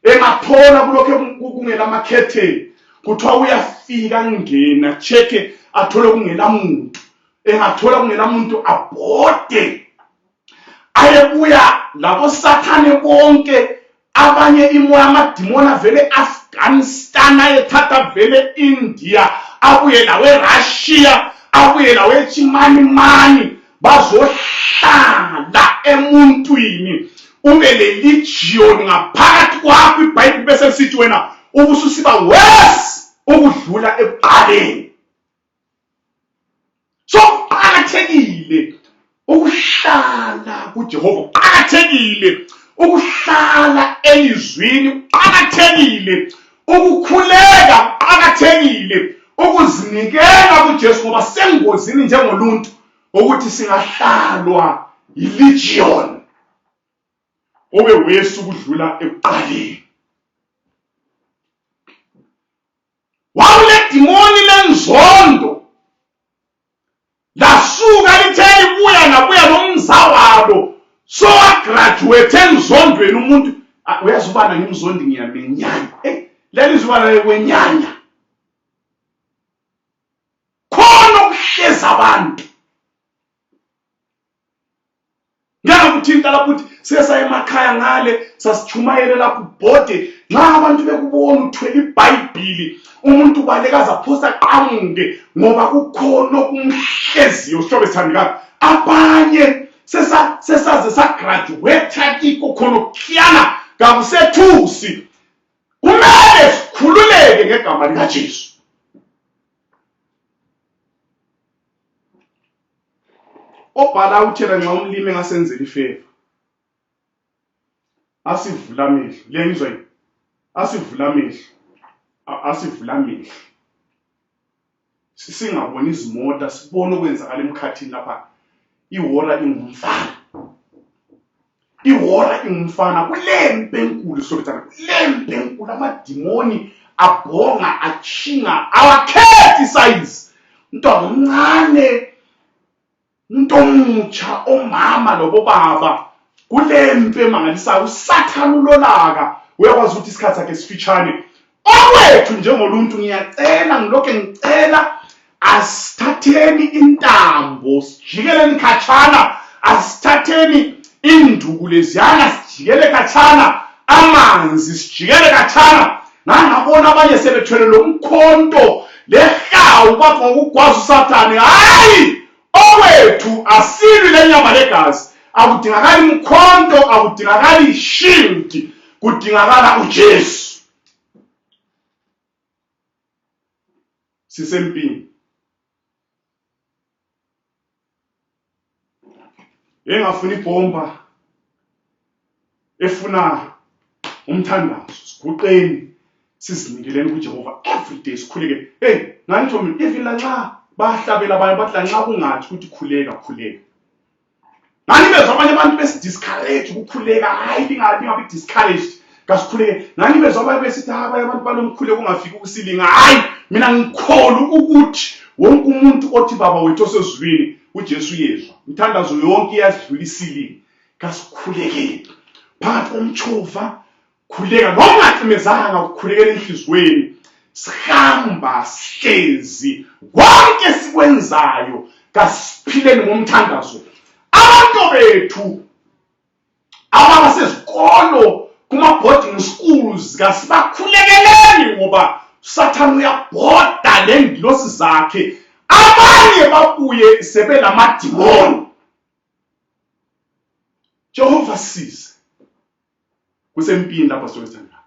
S1: engathola kulokho kungela makhetheni. Kuthiwa uyafika ngena cheke athole kungela muntu, engathola kungela muntu abhode ayebuya labo Sathane bonke. Abanye imoya amadimoni avele Afghanistan, ayethatha vele India, abuye lawe Russia, abuye lawe Chimanimani, bazohlala emuntwini ube legion ngaphakathi kwakho. iBhayibheli bese sithi wena ubususiba worse ukudlula ekuqaleni. So kuqakathekile ukuhlala kuJehova, kuqakathekile ukuhlala elizwini, kuqakathekile ukukhuleka, kuqakathekile ukuzinikela kuJesu, ngoba sengozini njengoluntu ukuthi singahlalwa yilegion obe wesu ukudlula ekuqaleni. Wawule dimoni lenzondo lasuka lithe libuya nabuya nomzawalo, so agraduate enzondweni. Umuntu uyazi ubana ngimzondi ngiyamenyanya, leli zibana lekwenyanya khona ukuhleza abantu. Ngiyakuthinta lapho uthi sesa emakhaya ngale sasichumayele lapho bhode, nxa abantu bekubona uthwele iBhayibheli umuntu balekaza phosa qamuke ngoba kukhona okumhleziyo. Sihlobo esithandekayo, abanye sesaze sagraduate kikho khona okukhiyana kakusethusi. Kumele sikhululeke ngegama likaJesu. Obhala uthela nxa umlimi engasenzela ifeva, asivula amehlo. Lengizwa yini? Asivula amehlo, asivula amehlo, singaboni izimota, sibone okwenzakala emkhathini lapha. Ihora ingumfana, ihora ingumfana, kulempe enkulu. Sobethana, kulempe enkulu. Amadimoni abhonga, achinga, awakhethi size. Umntwana omncane, umuntu omutsha, omama lobo baba, kulempe emangalisayo. uSathane ulolaka, uyakwazi ukuthi isikhathi sakhe sifitshane. Okwethu njengoluntu, ngiyacela, ngilokho ngicela, asithatheni intambo sijikeleni khatshana, asithatheni induku leziyana sijikele khatshana, amanzi sijikele khatshana. Nangabona abanye sebethwele lo mkhonto lehawu kwakho ngokugwaza uSathane. Hayi, owethu asilwi lenyama legazi. Akudingakali mkhonto, akudingakali shield, kudingakala uJesu. Sisempini. Engafuni ibhomba, efuna umthandazo, siguqeni sizinikele kuJehova everyday, sikhuleke. Ngani ntombi, even lanxa bahlabela abanye bathi lanxa kungathi ukuthi khuleka, khuleka. Ngani bezwa abanye abantu besidiscourage ukukhuleka, hayi lingabi discouraged, kasikhuleke. Ngani bezwa abanye besithi abanye abantu balomkhuleko ungafiki ukusilinga. Hayi, mina ngikholwa ukuthi wonke umuntu othi baba wethu osezulwini uJesu yezwa. Umthandazo yonke iyadlula isilini. Kasikhuleke phakathi komtshova, khuleka noma ungathimezanga, ukukhulekela enhlizweni. Sihamba sihlezi, konke sikwenzayo kasiphileni ngomthandazo. bonke bethu ababa sezikolo kuma-boarding schools kasibakhulekeleni ngoba uSathane uyabhoda lengilosi zakhe, abanye babuye sebelamadimoni. Jehova size kusempini lapha sokuthandana.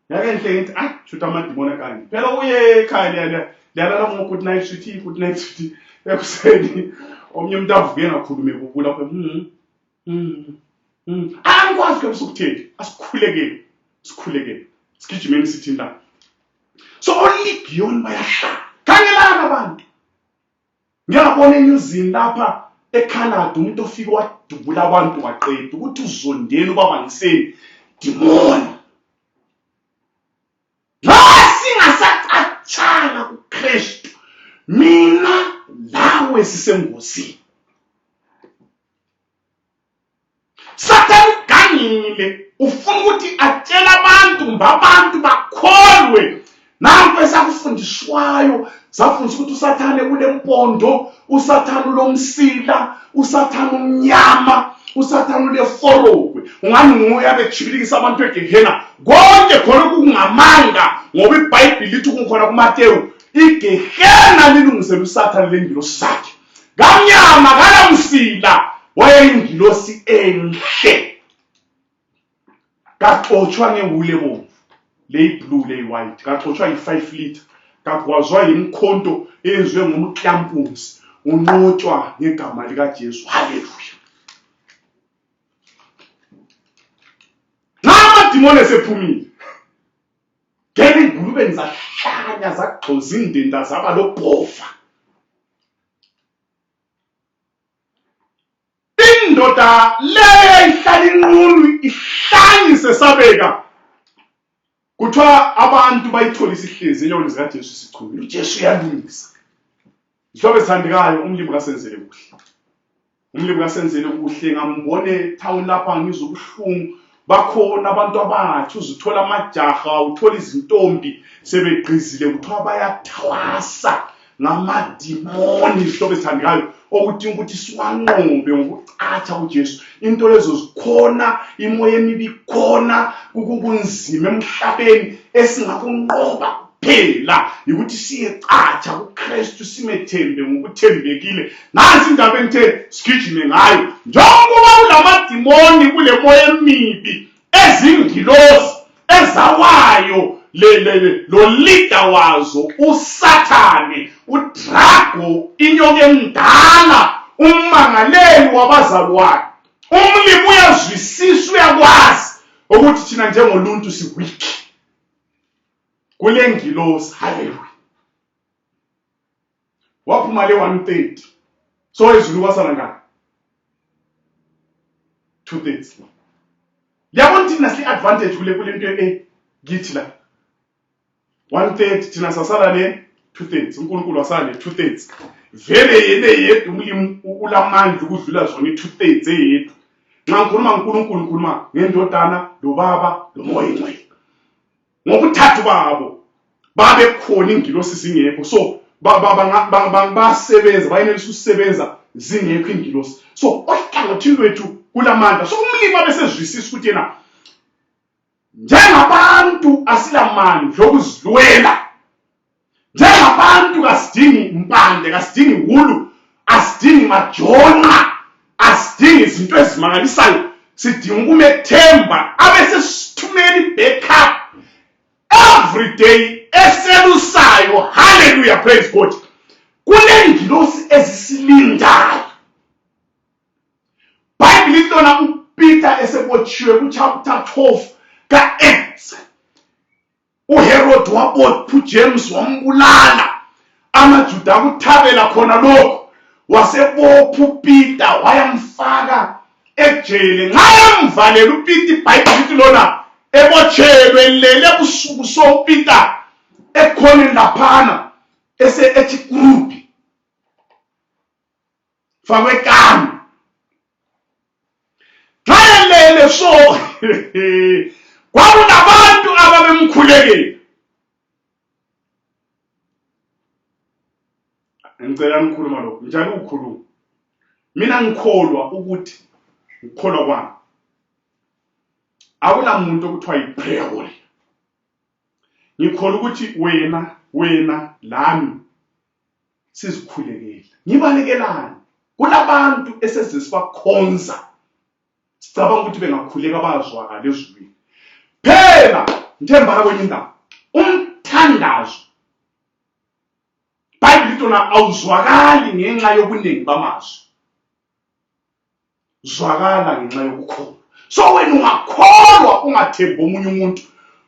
S1: Yake nhle ngithi shoot amadimoni kanje. Phela uye ekhaya liyalala ngo-good night sweetie ekuseni omnye umuntu avuke ngakhulume kubu lapho angikwazi ke sokutheni asikhulekele sigijimeni sithi la. So oligiyoni bayahlala khangelana abantu. Ngiyabona enyuzini lapha eCanada umuntu ofika wadubula abantu waqeda ukuthi uzondeni ubabangiseni demoni. Singasacatshanga kuKristu mina lawe sisengozini. Sathane ugangile ufuna ukuthi atshela abantu bakholwe. Nanku esakufundiswayo safundiswa ukuthi uSathane ulempondo, uSathane ulomsila, uSathane umnyama, uSathane uleforogwe. Ungani nguye abejibilikisa abantu eGehena. Konke khona kungamanga ngoba iBhayibheli lithi kukhona kuMateyu iGehena lilungisela uSathane lengilosi zakhe. Kamnyama kalamsila wayeyingilosi enhle. Kaxotshwa ngewule bomvu, leyi-blue leyi-white, kaxotshwa yi-5 liter, kagwazwa yimkhonto eyenziwe ngomklampunzi, unqotshwa ngegama likaJesu. Haleluya. Amadimoni esephumile, ngeke ingulubeni zahlanya zagxoza indenda zaba lobhova. Indoda leyo ihlala inqunu ihlanyise sabeka. Kuthiwa abantu bayitholisa ihlezi enyoni zikaJesu sichumile. uJesu uyalungisa. Ihlobo esithandekayo, umlimi kasenzele kuhle. Umlimi kasenzele kuhle ngambone town lapha ngizwe ubuhlungu. Bakhona abantu abathi uzuthola amajaha, uthola izintombi sebegqizile kuthiwa bayathwasa ngamadimoni. Ihlobo esithandekayo ukuthi siwanqobe ngokucatha uJesu. Into lezo zikhona, imoya emibi ikhona, kunzima emhlabeni esingakunqoba kuphela ukuthi siyecatha kuKristu, simethembe ngokuthembekile. Nansi indaba engithe sigijime ngayo. Njengoba kulamadimoni kule moya emibi, ezingilosi ezawayo lo leader wazo uSathane, uDrago, inyoka emdala, ummangaleli wabazalwane. Umlimi uyazwisisa, uyakwazi ukuthi thina njengoluntu siwiki kule ngilosi. Haleluya. Waphuma le 130. So ezulu kwasala ngani? 2/3. Yabona thina si-advantage kule nto githi la 1/3, thina sasala le 2/3. uNkulunkulu wasala le 2/3. Vele yena yedwa umlimi ulamandla ukudlula zona i-2/3 eyedwa. Nxa ngikhuluma ngoNkulunkulu ngikhuluma ngendodana, loBaba, loMoya Oyingcwele. Ngokuthathu babo babe khona ingilosi zingekho. So basebenza, bayenelisa ukusebenza zingekho ingilosi. So ohlangothini lwethu kulamandla. So umlimi abesezwisisa ukuthi yena njengabantu asilamandla okuzilwela. Njengabantu kasidingi impande, kasidingi wulu, asidingi majonqa, asidingi izinto ezimangalisayo. Sidinga ukumethemba abesesithumela i-backup every day eselusayo. Hallelujah, praise God. Kule ngilosi ezisilindayo. Bible lona uPeter esebotshiwe kuchapter 12 ka-Acts. uHerod wabopha uJames wambulala. AmaJuda akuthabela khona lokho. Wasebopha uPeter wayamfaka ejele. Nxa yamvalela uPeter, iBhayibheli lithi lona ebotshelwe lele busuku so Peter ekhona laphana ethi group fakwe kami. Nxa lele so kwakunabantu ababemkhulekela. Ngicela ngikhuluma lokho njalo ukukhuluma. mina ngikholwa ukuthi ngikholwa kwami akunamuntu okuthiwa yi-prayer warrior. Ngikholwa ukuthi wena lami sizikhulekele. Ngibalekelani kulabantu esesisibakhonza sicabanga ukuthi bengakhuleka bazwakala ezulwini. Phela ngithemba kwenye indaba umthandazo Bible litona awuzwakali ngenxa yobuningi bamazwi. Zwakala ngenxa yokukholwa. So wena ungakholwa ungathembi omunye umuntu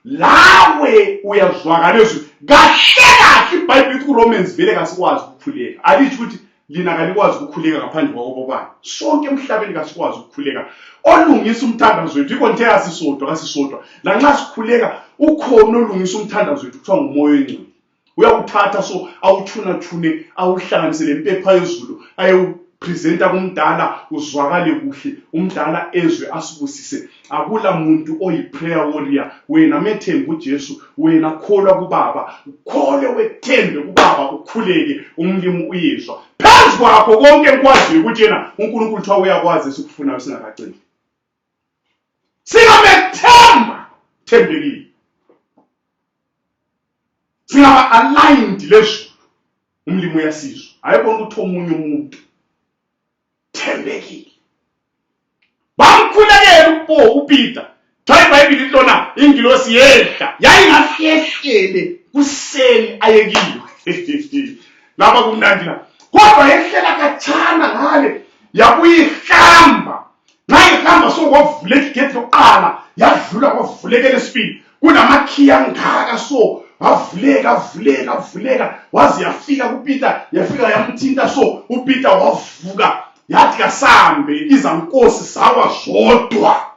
S1: lawe uyazwakala ezulwini. Kahle iBhayibheli lithi kuRomans vele kasikwazi ukukhuleka. Alithi ukuthi lina kalikwazi ukukhuleka ngaphandle kwakobani. Sonke emhlabeni kasikwazi ukukhuleka. Olungisa umthandazo wethu ikho nje kasisodwa. Lanxa sikhuleka ukhona olungisa umthandazo wethu kuthiwa ngumoya oyingcwele. Uyakuthatha so awuthuna awuhlanganise lempepha yezulu ayewupresenta kumdala uzwakale kuhle umdala ezwe asibusise. Akula muntu oyi-prayer warrior. Wena methemba uJesu, wena kholwa kuBaba, ukhole wethembe kuBaba, ukhuleke umlimo uyezwa. Phansi kwakho konke ekwaziyo ukuthi yena uNkulunkulu uthiwa uyakwazi esikufunayo singakaceli. Singamethemba thembekile. Singaba aligned lezulu umlimo uyasizwa. Ayikho ukuthi omunye umuntu thembekile. Bamkhulekela uPeter. Xa iBhayibheli lona ingilosi yehla yayingafihlele kuseni ayekiwe. Lapha kumnandi la. Kodwa yehlela kachana ngale yakuyihamba. Ngayihamba so kwavuleka igate lokuqala yadlula kwavuleka lesibili. Kunamakhiya ngaka so wavuleka waze yafika kuPeter yafika yamthinta so uPeter wavuka yathi kasambe izankosi zawa zodwa.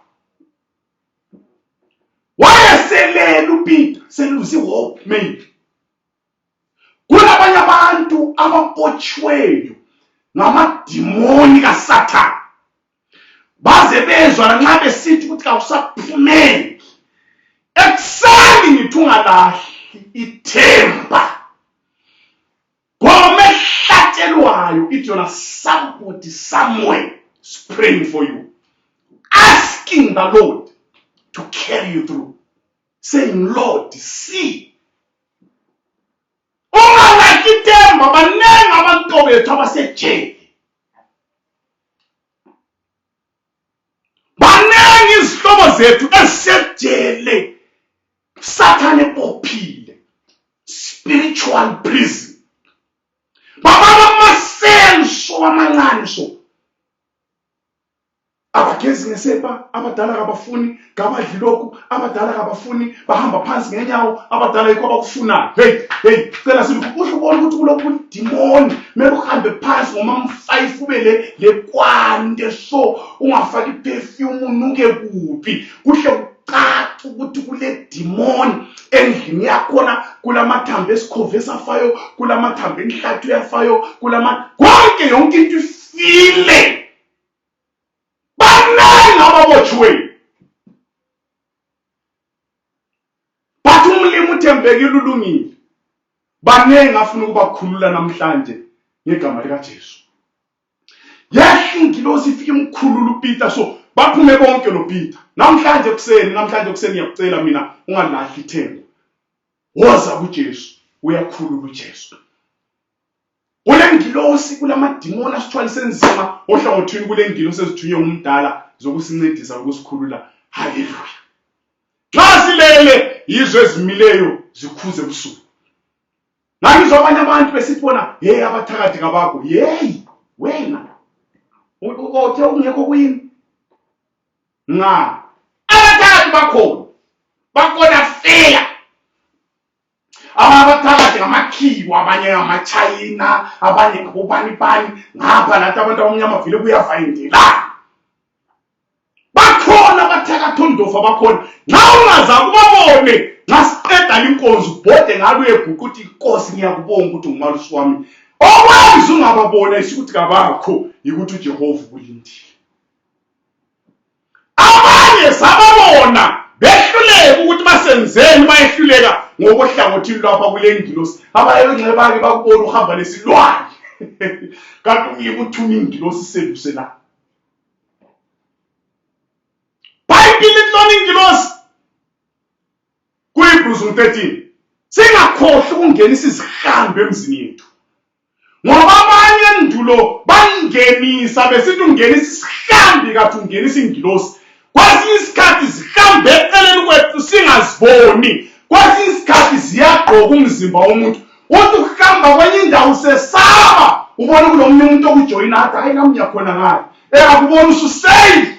S1: Wayeselela uPeter seluzi hope maybe. Kulabanye abantu abampotshiweyo ngamadimoni kaSathane. Baze bezwa lanxa besithi ukuthi kawusaphumeli. Ekuseni ngithi ungalahli ithemba. Ngoba mehlatshelwayo ithi yona somebody somewhere is praying for you, asking the Lord to carry you through, saying, Lord, see. Ungalahli ithemba. Banengi abantu bethu abasejele. Banengi izihlobo zethu esejele. Sathane epophile. Spiritual prison. Baba masenso amancane so. Abagezi ngesepa, abadala kabafuni, kabadli lokhu, abadala kabafuni, bahamba phansi ngenyawo, abadala yikho abakufunayo. Hey, cela sibukho ubona ukuthi kulokhu demon, mele uhambe phansi ngoma-5 ube le kwande so ungafaki perfume unuke kuphi. Kuhle ucaca ukuthi kule demon endlini yakhona kulamathambo esikhove esafayo, kulamathambo enhlathu yafayo, konke yonke into ifile. Banengi ababotshiweyo. Bathi umlimo uthembekile ulungile. Banengi afuna ukubakhulula namhlanje ngegama likaJesu. Yehla ingilosi ifike imkhulula uPeter so baphume bonke noPeter. Namhlanje kuseni ngiyakucela mina ungalahli ithemba. Woza kuJesu, uyakhulula uJesu. Kule ngilosi kulamadimoni asithwalise nzima ohlangothini kule ngilosi ezithunywe umdala zokusincedisa ukusikhulula. Haleluya. Xa silele izwe ezimileyo zikhuze ebusuku. Ngizwa abanye abantu besibona hey abathakathi kabakho. Hey wena uthe ungekho kuyini? Abathakathi bakhona fela. Abathakathi ngamakhiwa, abanye ngamaChina, abanye ngobani ngapha lathi abantu abamnyama vile kuyavayindela. Bakhona abathakathi ondofa bakhona. Nxa ungaza kubabone ngasiqeda inkonzo ubhode ngabe uyeguqa ukuthi inkosi ngiyakubonga ukuthi ngumalusi wami. Okwenza ungababona isikuthi kabakho yikuthi uJehova ulindile. Abanye sababona behluleka ukuthi basenzeni bayehluleka ngokohlangothini lapha kule ngilosi. Abayengcebake bakubona uhamba lesilwane. kanti umlimi uthuma ingilosi seduse la. Bhayibhile lihlona ingilosi kuHebrews 13. Singakhohlwa ukungenisa izihambi emzini yethu. Ngoba abanye endulo bangenisa besithi ungenisa isihambi kathi ungenisa ingilosi. Kwesinye isikhathi zihambe eceleni kwethu singaziboni. Kwesinye isikhathi ziyagqoka umzimba womuntu. Uthi ukuhamba kwenye indawo usesaba. Ubona kulomunye umuntu okujoyina athi hayi nami ngiyakhona ngayo. Akubona ususafe.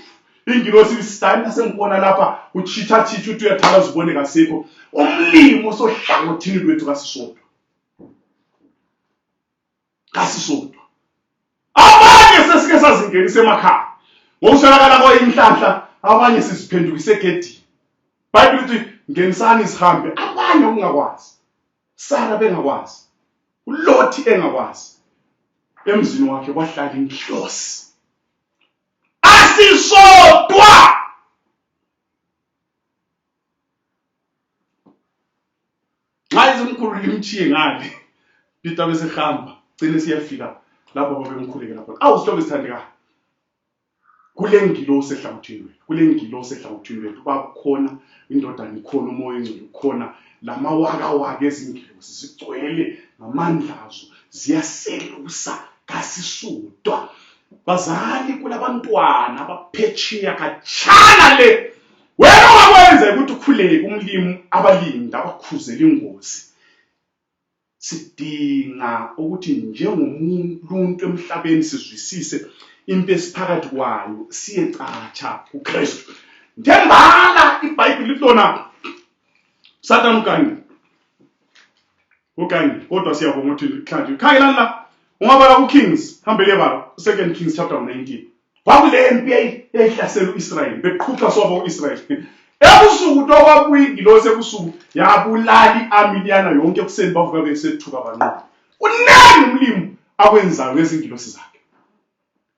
S1: Ingilosi isitani sengibona lapha uchitha uthi uyathala uzibone kasikho. Umlimo sohlangothini lwethu kasisodwa. Kasisodwa. Abanye sesike sazingenisa emakhaya. Ngokuswelakala kwayinhlanhla abanye siziphendukise egedini. Bhayibhile lithi ngenisani isihambe. Abanye ungakwazi. Sara bengakwazi. uLothi engakwazi. Emzini wakhe kwahlala inhlosi. Asisodwa. Nxa izimkhulu limthiye ngale. Peter bese hamba. Cine siyafika lapho babemkhulekela khona. Awusihlobo esithandekayo. Kule ngilosi ehlangothini. Kule ngilosi ehlangothini lethu bakhona indodana ikhona umoya engcwele khona lamawaka ezingilosi zigcwele ngamandla azo ziyaselusa kasisodwa. Bazali kulabantwana abaphetsheya khatshana le. Wena ongakwenza ukuthi ukhuleke umlimi abalinda abakhuzela ingozi. Sidinga ukuthi njengomuntu emhlabeni sizwisise impilo esiphakathi kwayo siyecatsha uKristu. Ndembala iBhayibheli lihlona Satan ukangi kodwa siyabonga ukuthi mhlanje khangela la ungabala kuKings hambele bala 2 Kings chapter 19. Kwakule mpi eyihlasela uIsrael beqhuqa sobo uIsrael. Ebusuku tokwabuya ingilosi ebusuku yabulali amiliyana yonke kuseni bavuka besethuka abanqoba. Unengi umlimi akwenzayo ngezingilosi zakhe.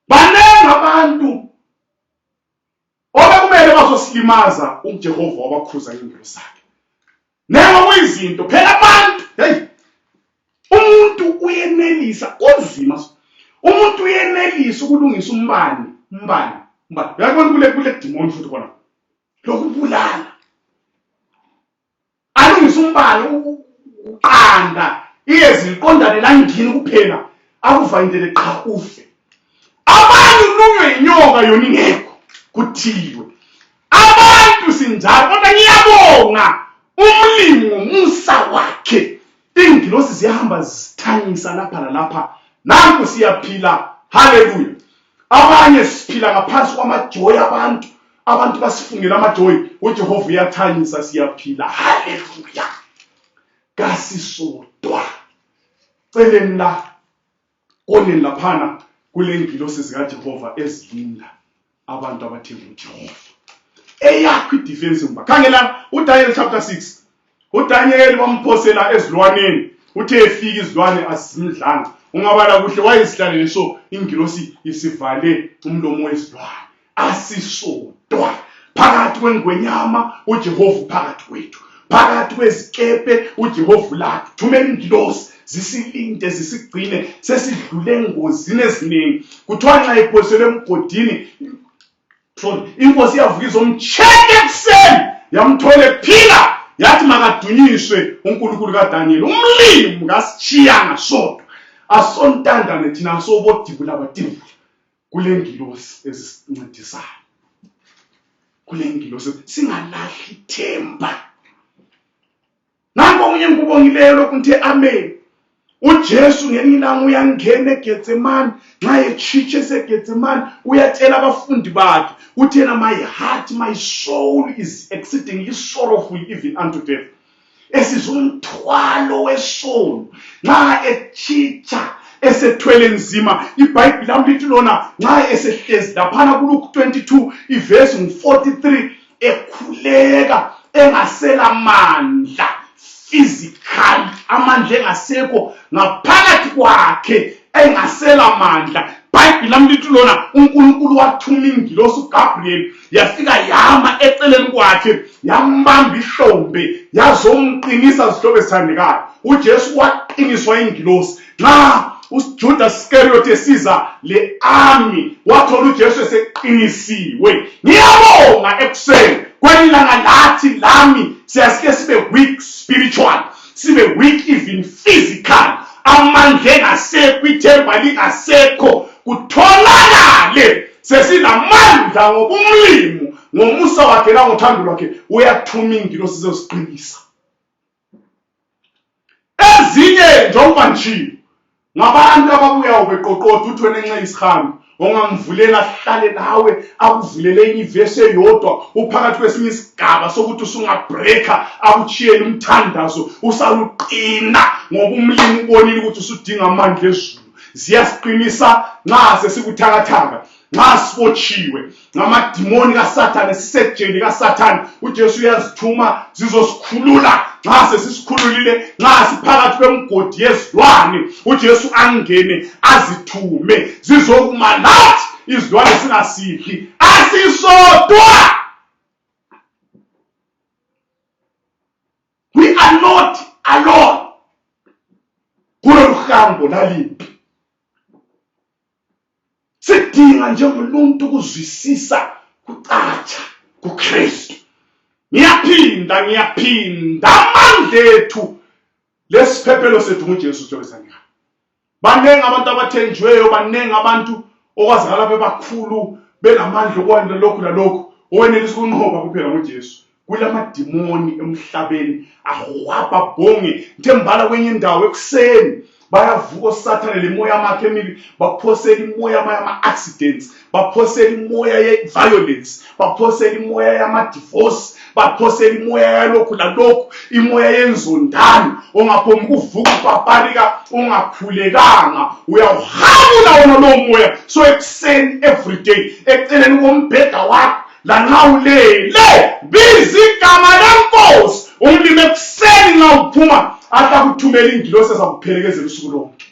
S1: Banengi abantu obekumele bazosilimaza uJehova wabakhuza ingilosi zakhe. Nengo kuyizinto phela abantu umuntu uyenelisa kunzima. Umuntu uyenelisa ukulungisa umbani. Uyabona kule demon futhi khona. Lokubulala. Alungisa umbani uqanda iyezi liqondane la ngini kuphela akuvayindele qha ufe. Abantu lunywe inyoka yona ingekho kuthiwe. Abantu sinjalo kodwa ngiyabonga umlimi ngomusa wakhe. Ingilosi ziyahamba zithanyisa lapha nalapha. Nanku siyaphila. Haleluya. Abanye siphila ngaphansi kwamajoy abantu. Abantu basifungela amajoy. uJehova uyathanyisa siyaphila. Haleluya. Kasisodwa. Celeni la koneni laphana kule ngilosi zikaJehova ezilinda abantu abathemba uJehova. Eyakho idefense mba. Khangela uDaniel chapter 6. uDaniel bamphosela ezilwaneni. Uthe efika izilwane azimdlanga. Ungabala kuhle wayesihlalele so ingilosi isivale umlomo wezilwane. Asisodwa. Phakathi kwengwenyama uJehova phakathi kwethu. Phakathi kwezikepe uJehova lathi. Thumela ingilosi zisilinde zisigcine sesidlule engozini eziningi. Kuthiwa nxa iphoselwe emgodini inkosi yavuka izomtsheka ekuseni yamthola ephila. Yathi makadunyiswe uNkulunkulu kaDaniel. Umlimi ngasitshiyanga sodwa. Asontandane thina sobodibula abadibula. Kule ngilosi ezisincedisayo. Kule ngilosi singalahli ithemba. Nanko omunye ngikubongileyo lokhu ngithe amen. uJesu ngelinye ilanga uyangena eGetsemane. Nxa etshitshe eseGetsemane uyatshela abafundi bakhe. Uthena my heart, my soul is exceedingly sorrowful even unto death. Esizumthwalo wesono. Nxa etshitsha esethwele nzima. iBhayibhili lami lithi lona nxa esehlezi laphana kuLuke 22 ivesi 43 ekhuleka engasela mandla physical amandla engasekho ngaphakathi kwakhe engasela mandla. iBhayibhili lami lithi lona uNkulunkulu wathuma ingilosi uGabriel yafika yama eceleni kwakhe yambamba ihlombe yazomqinisa zihlobo esithandekayo. uJesu waqiniswa ingilosi. Nxa uJudas uJudas Iscariot esiza le army wathola uJesu eseqinisiwe. Ngiyabonga ekuseni kwelilanga lathi lami siyasike sibe weak spiritual, sibe weak even physical, amandla engasekho, ithemba lingasekho, kutholakale sesinamandla ngobumlimu ngomusa wakhe nangothando lwakhe uyathuma ingilosi sizosiqinisa. Ezinye njengoba nje ngabantu ababuya ubeqoqoda uthi wena enxa isihambi ongamvulela hlale nawe akuvulele ivesi eyodwa uphakathi kwesinye isigaba sokuthi usungabreaka akuchiyele umthandazo usaluqina ngoba umlimi ubonile ukuthi usudinga amandla ezulu. Ziyasiqinisa nxa sesikuthakathaka, nxa sibotshiwe ngamadimoni kaSathane, sisejele kaSathane. uJesu uyazithuma zizosikhulula. Nxa sesisikhululile, nxa siphakathi kwemgodi yezilwane, uJesu angene azithume zizokuma lathi izilwane singasidli. Asisodwa. We are not alone kulolu hambo laliphi. Sidinga njengoluntu ukuzwisisa kucatsha kuKristu. Ngiyaphinda amandla ethu lesiphephelo sethu nguJesu Kristu. Banengi abantu abathenjiweyo, banengi abantu okwazakala bebakhulu benamandla okwanda lokhu lalokhu owenelisa ukunqoba kuphela nguJesu. Kulamadimoni emhlabeni ahwapha bonge. Ngithembala kwenye indawo ekuseni bayavuka oSathane lemoya yamakhe emibi, baphosela imoya yama-accidents, baphosela imoya ye-violence, baphosela imoya yama-divorce, baphosela imoya yalokhu lalokhu, imoya yenzondane. Ongaphombi ukuvuka upaparika ungakhulekanga, uyawuhabula wona lowo moya. So ekuseni everyday eceleni kombheda wakho lanxa ulele biza igama leNkosi. Umlimi ekuseni nxa uphuma ata kuthumela ingilosi ezakuphelekezela usuku lonke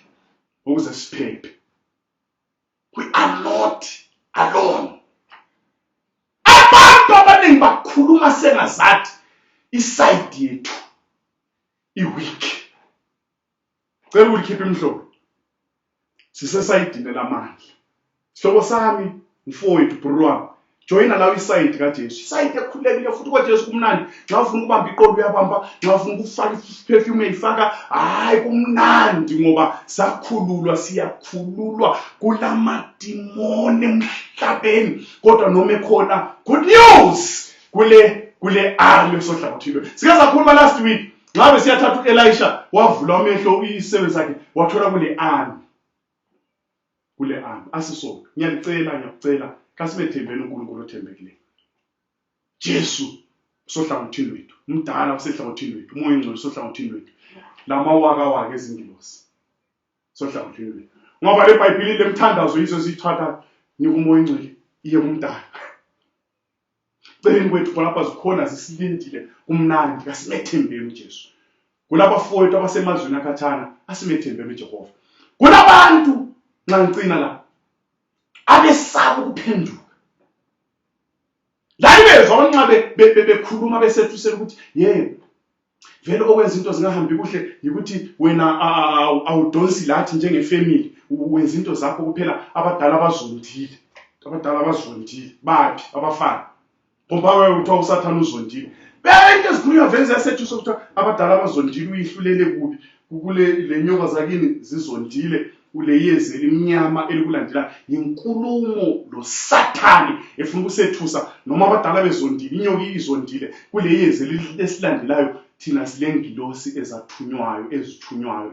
S1: ukuze siphephe. We are not alone. Abantu abaningi bakhuluma sengazathi iside yethu iweak. Cela ulikhiphe imhlobo. Sisesayidini lamandla. Sihlobo sami, mfowethu, bro, joyina lawo isayidi kaJesu. Isayidi ekhulekile futhi kwaJesu kumnandi. Nxa ufuna ukubamba iqolo uyabamba, nxa ufuna ukufaka perfume uyifaka. Hayi kumnandi ngoba sakhululwa, siyakhululwa kulamadimoni emhlabeni. Kodwa noma ekhona good news kule army sohlangothile. Sike sakhuluma last week ngabe siyathatha uElisha wavula amehlo isebenzi sakhe wathola kule army. Asisodwa ngiyakucela kasimethembeni uNkulunkulu othembekileyo. Jesu sohlangothini lwethu, umdala usehlangothini lwethu, umoya engcwele usohlangothini lwethu, lamawaka ezingilosi sohlangothini lwethu. Ngoba leBhayibheli lemthandazo yizo zithatha nikumoya engcwele iye kumdala. Celeni kwethu lapha zikhona zisilindile kumnandi, kasimethembeni uJesu. Kulabafowethu abasemazweni akhathana, asimethembeni uJehova. Kulabantu ncancina la abesaba ukuphenduka. La ibezwa nxa bekhuluma besethu ukuthi yebo vele okwenza into zingahambi kuhle yikuthi wena awudonsi lathi njengefamily, wenza into zakho kuphela. Abadala bazondile, bathi abafana ngoba wewe uthiwa uSathane uzondile. Bento ezikhulunywa vele ziyasethu sokuthi abadala bazondile, uyihlulele kubi kule lenyoka zakini zizondile. Uleyezi elimnyama elikulandela inkulumo loSathane efuna ukusethusa. Noma abadala bezondile, inyoka izondile, kuleyezi esilandelayo thina silengilosi ezithunywayo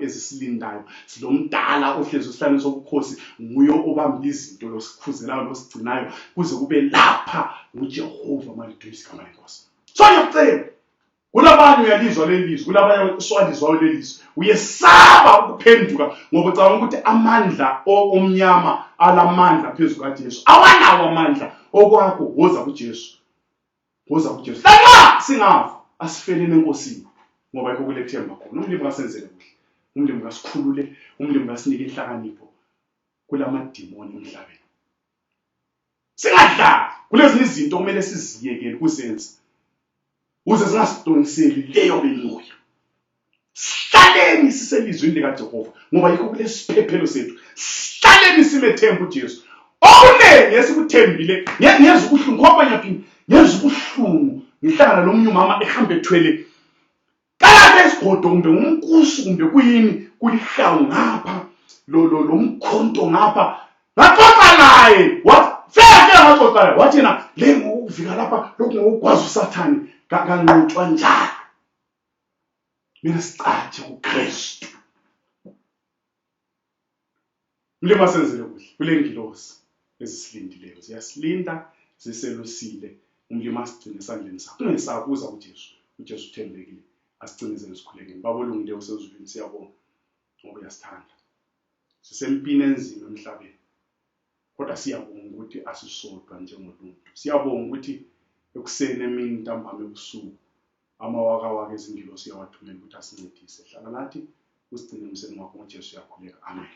S1: ezisilindayo. Silomdala ohlezi esihlane sobukhosi, nguye obamba izinto losikhuzelayo losigcinayo kuze kube lapha nguJehova malidumisa igama leNkosi. So ngiyacela kulabanye uyalizwa lelizwi, kulabanye swalizwayo lelizwi, uyesaba ukuphenduka ngoba ucabanga ukuthi amandla omnyama alamandla phezu kaJesu. Awanawo amandla. Okwakho woza kuJesu. Lanxa singafa asifeleni eNkosini ngoba yikho kulethemba khona. Umlimi kasenzele kuhle, umlimi kasikhulule, umlimi kasinike inhlakanipho kulamadimoni emhlabeni. Singadla kulezi izinto kumele siziyekele kusenza uze singasidongiseli leyo bemoya. Hlaleni siselizwini likaJehova ngoba yikho kulesiphephelo sethu. Hlaleni simethemba uJesu. Okunengi esikuthembile ngeze ubuhlungu ngoba nyaphini ngeze ubuhlungu ngihlangana nomunye umama ehamba ethwele kala esigodo kumbe umkusu kumbe kuyini kulihlawu ngapha lo mkhonto ngapha ngaxoxa naye ngaxoxa naye wathi yena le ngokuvika lapha lokhu ngokugwaza usathane kanqutshwa njalo. Mina sicatshe kuKristu. Mlima senzele kuhle kule ngilosi ezisilindileyo ziyasilinda ziselusile. Umlima asigcine esandleni sakhe ungesakuza kuJesu. uJesu uthembekile asigcinezele sikhulekeni. Babolungileyo sezulwini siyabonga ngoba uyasithanda. Sisempini enzima emhlabeni kodwa siyabonga ukuthi asisodwa njengoluntu. Siyabonga ukuthi ekuseni emini ntambama ebusuku amawakawaka ezingilosi siyawathumela ukuthi asincedise. Hlala nathi usigcine emseni wakho ngoJesu uyakhuleka. Amen.